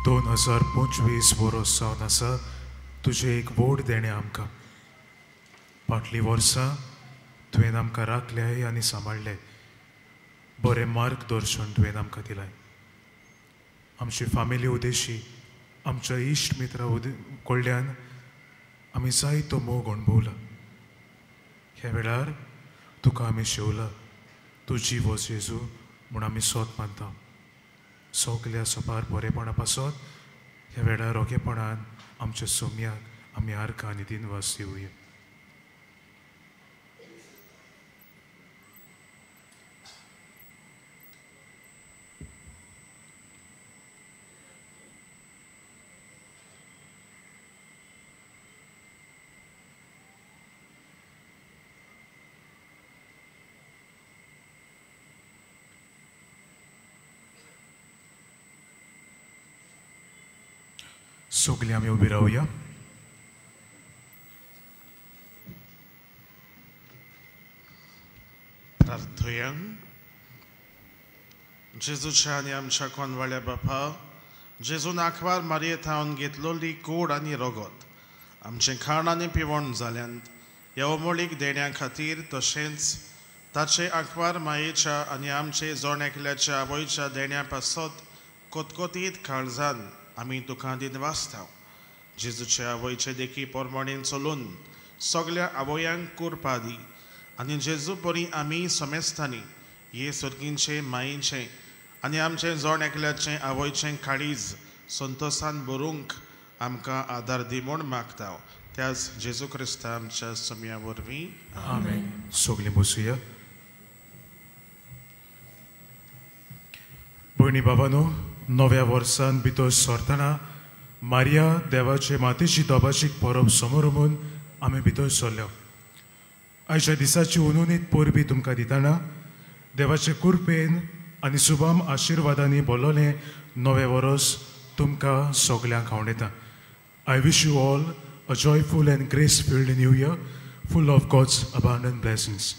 [SPEAKER 10] 2025 वरोस जावन आसा तुजें एक व्हड देणें आमकां. फाटलीं वर्सां तुवें आमकां राखल्याय आनी सांबाळ्ळें, बरें मार्गदर्शन तुवें आमकां दिलाय. आमची फामिली उदेशी आमच्या इश्ट मित्रा कडल्यान आमी जायतो मोग अणभवला. ह्या वेळार तुका आमी शेवला, तूं जिवो जेजू म्हूण आमी सोद मानता. सगल्या सोपार बरेपणा पासत ह्या वेळार रोगेपणान आमच्या सोम्याक आमी आर्का आनी दिनवास दिवया. सगळीं आमी उबी रावया.
[SPEAKER 2] प्रार्थया. जेजूच्या आनी आमच्या कोनवाळ्या बापा, जेजून आंकवार मारये थावन घेतलोली कोड आनी रगत आमचें खाण आनी पिवण जाल्यांत ह्या अमोळीक देण्या खातीर, तशेंच ताचे आंकवार मायेच्या आनी आमचे जण एकल्याच्या आवयच्या देण्या पासत कोतकोतीत काळजान आमी तुका दिनवासता. जेजूच्या आवयचे देखी पोरमणेन चलून सगल्या आवयांक कुरपा दी आनी जेजू परी आमी समेस्तांनी हे सर्गींचे मायेचें आनी आमचें जण एकल्याचें आवयचें काळीज संतोसान भरूंक आमकां आदार दी म्हूण मागता. त्याच जेजू क्रिस्ता आमच्या सम्या वरवीं
[SPEAKER 10] आमेन. सगळीं बसुया. भयणी बाबानो, नव्या वर्सान भितर सरतना मारिया देवाचे मातेची दोबाचीक परब समोर आमी भितर सरल्या. आयच्या दिसाची उनुनीत परबी तुमकां दितना देवाचे कृपेन आनी सुबाम आशिर्वादांनी बोललें नवें वर्स तुमकां सगल्यांक हांव येता. I wish you all a joyful and grace filled new year full of God's abundant blessings.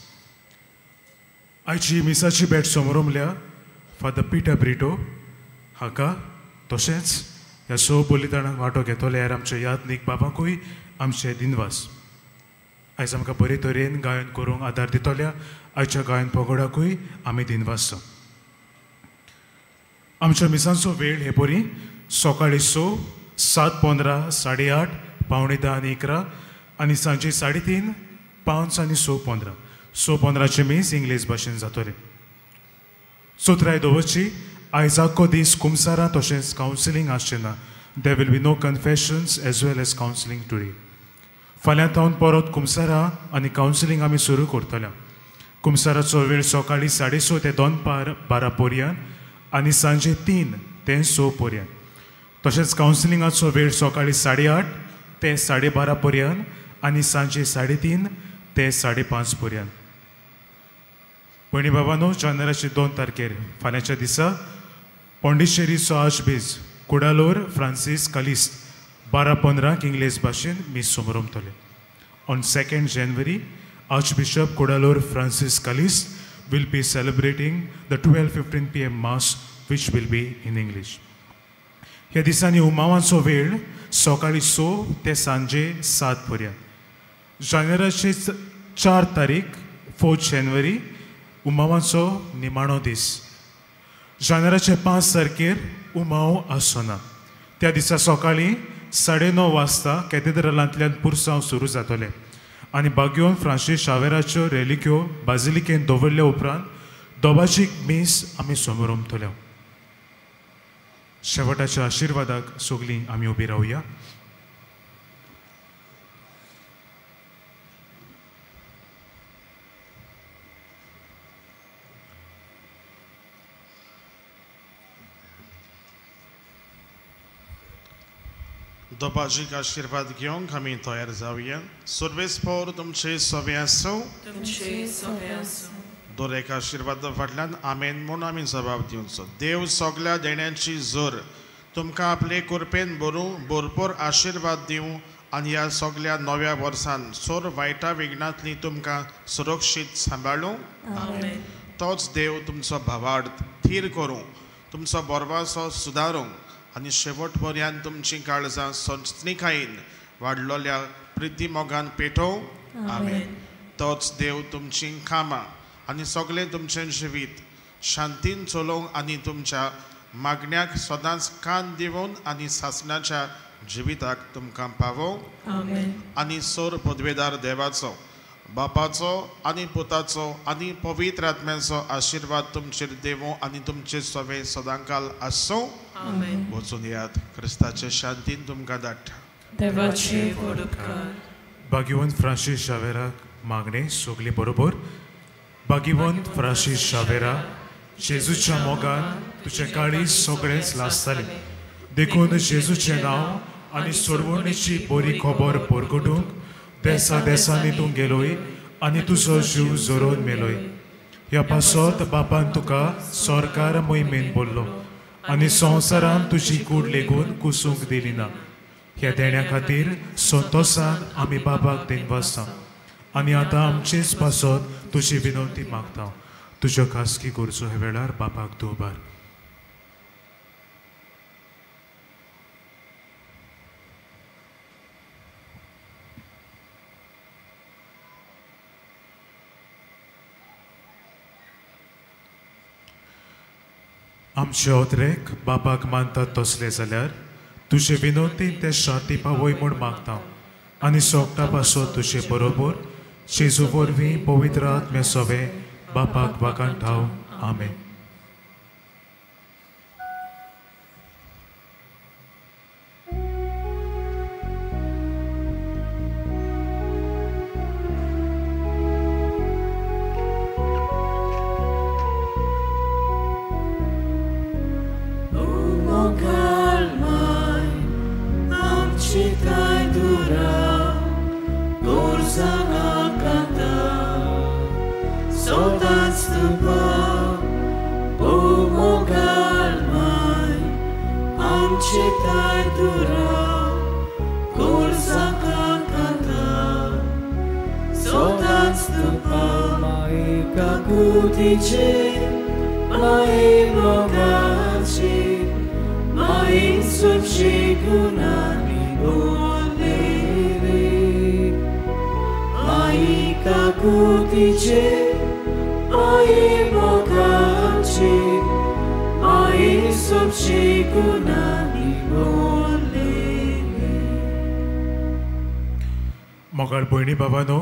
[SPEAKER 10] आयची मिसाची भेट समोरमल्या फादर पिटर ब्रिटो हाका, तशेंच ह्या स बलिदानाक वांटो घेतले ह्या आमच्या यादनीक बाबांकूय आमचे दिनवास. आयज आमकां बरे तरेन गायन करूंक आदार दितल्या आयच्या गायन पगोडाकूय आमी दिनवासता. आमच्या मिसांचो वेळ हे परी सकाळीं 6, 7:15, 8:30, 9:45 आनी 11 आनी सांजे 3:30, 5 आनी 6:15. 6:15 मीस इंग्लीश भाशेन जातलें. चौथराय दवरची आयज आख्खो दीस कुमसारां तशेंच कावन्सिलींग आसचें ना. There will be no confessions as well as counselling today. फाल्यां थावन परत कुमसारां आनी कावन्सिलींग आमी सुरू करतले. कुमसाराचो वेळ सकाळीं 6:30 ते 11:15 पर्यंत आनी सांजे 3 ते 6 पर्यंत. तशेंच कावन्सिलिंगाचो वेळ सकाळीं 8:30 ते 12:30 पर्यंत आनी सांजे 3:30 ते 5:30 पर्यंत. भयणी बाबानो, जानेराचे 2 तारखेर फाल्यांच्या दिसा पॉंडिचेरीचो आर्चबीज कुडालोर फ्रांसीस कालिस्त 12:15 इंग्लीश भाशेन मीस समोरमतले. On 2 January Archbishop Kudalur Francis Calist will be celebrating the 12:15 PM Mass, which will be in English. ह्या दिसांनी उमावांचो वेळ सकाळीं 6 ते सांजे 7 पर्यंत. जानेराचे 4 तारीख 4 जानेवारी उमावांचो निमाणो दीस. जानेराचे 5 तारखेर उमाव आसना. त्या दिसा सकाळीं 9:30 वाजता कॅथेड्रलांतल्यान पुरसांव सुरू जातलें आनी बाग्योन फ्रांसीस शावेराच्यो रेलिक्यो बाजिलिकेन दवरल्या उपरांत दोबाजीक मीस आमी समोरमतले. शेवटाच्या आशिर्वादाक सगळीं आमी उबी रावया.
[SPEAKER 2] दोबाजीक आशिर्वाद घेवंक आमी तयार जावया. सर्वेस्पोर तुमचे सवे आसूं.
[SPEAKER 8] तुमचे सवे आसूं.
[SPEAKER 2] दर एका आशिर्वादा फाटल्यान आमेन म्हूण आमी जबाब दिवचो. देव सगल्या देण्यांची जोर तुमकां आपले कृपेन भरूं, भरपूर आशिर्वाद दिवं आनी ह्या सगल्या नव्या वर्सान सोर वायटा विघ्नांतली तुमकां सुरक्षीत सांबाळूं. तोच देव तुमचो भावार्थ थीर करूं, तुमचो बरवासो सुदारूं आनी शेवट पर्यंत तुमची काळजां संचनिकायेन वाडलोल्या प्रिती मोगान पेटोवं. आमेन. तोच देव तुमचीं कामां आनी सगळें तुमचें जिवीत शांतीन चलोवंक आनी तुमच्या मागण्याक सदांच कान दिवन आनी सासणाच्या जिविताक तुमकां पावोवं.
[SPEAKER 8] आमेन.
[SPEAKER 2] आनी सोर पदवेदार देवाचो, बापाचो आनी पुताचो आनी पवित्र आत्म्याचो आशिर्वाद तुमचेर देवूं आनी तुमचे सवे सदांकाल आसूं.
[SPEAKER 8] आमेन.
[SPEAKER 2] वचून येयात, क्रिस्ताचे शांतीन तुमकां धाडटा.
[SPEAKER 8] देवाचे व्हड उपकार.
[SPEAKER 10] भाग्यवंत फ्रांसीस शावेराक मागणें सगळीं बरोबर. भाग्यवंत फ्रांसीस शावेरा, जेजूच्या मोगान तुजें काळीज सगळेंच लासतालें, देखून जेजूचें नांव आनी सोडवणेची बरी खबर परगटूंक देसा देसांनी तूं गेलोय आनी तुजो जीव जोरोवन मेलोय. ह्या पासत बापान तुका सरकार मोहिमेन बोल्लो आनी संवसारान तुजी कूड लेगून कुसूंक दिली ना. ह्या देण्या खातीर संतोसान आमी बाबाक दिनवासता आनी आतां आमचेच पासत तुजी विनवती मागता. तुज्यो खासगी गरजो ह्या वेळार बापाक तूं उबार. आमचे ओतरेक बापाक मानतात तसले जाल्यार तुजे विनवतीन ते शांती पावय म्हूण मागता आनी सोगटा पासत तुजे बरोबर जेजू वरवीं पवित्र आत्म्या सवे बापाक वागान ठाव. आमेन. मोगाळ भयणी बाबानो,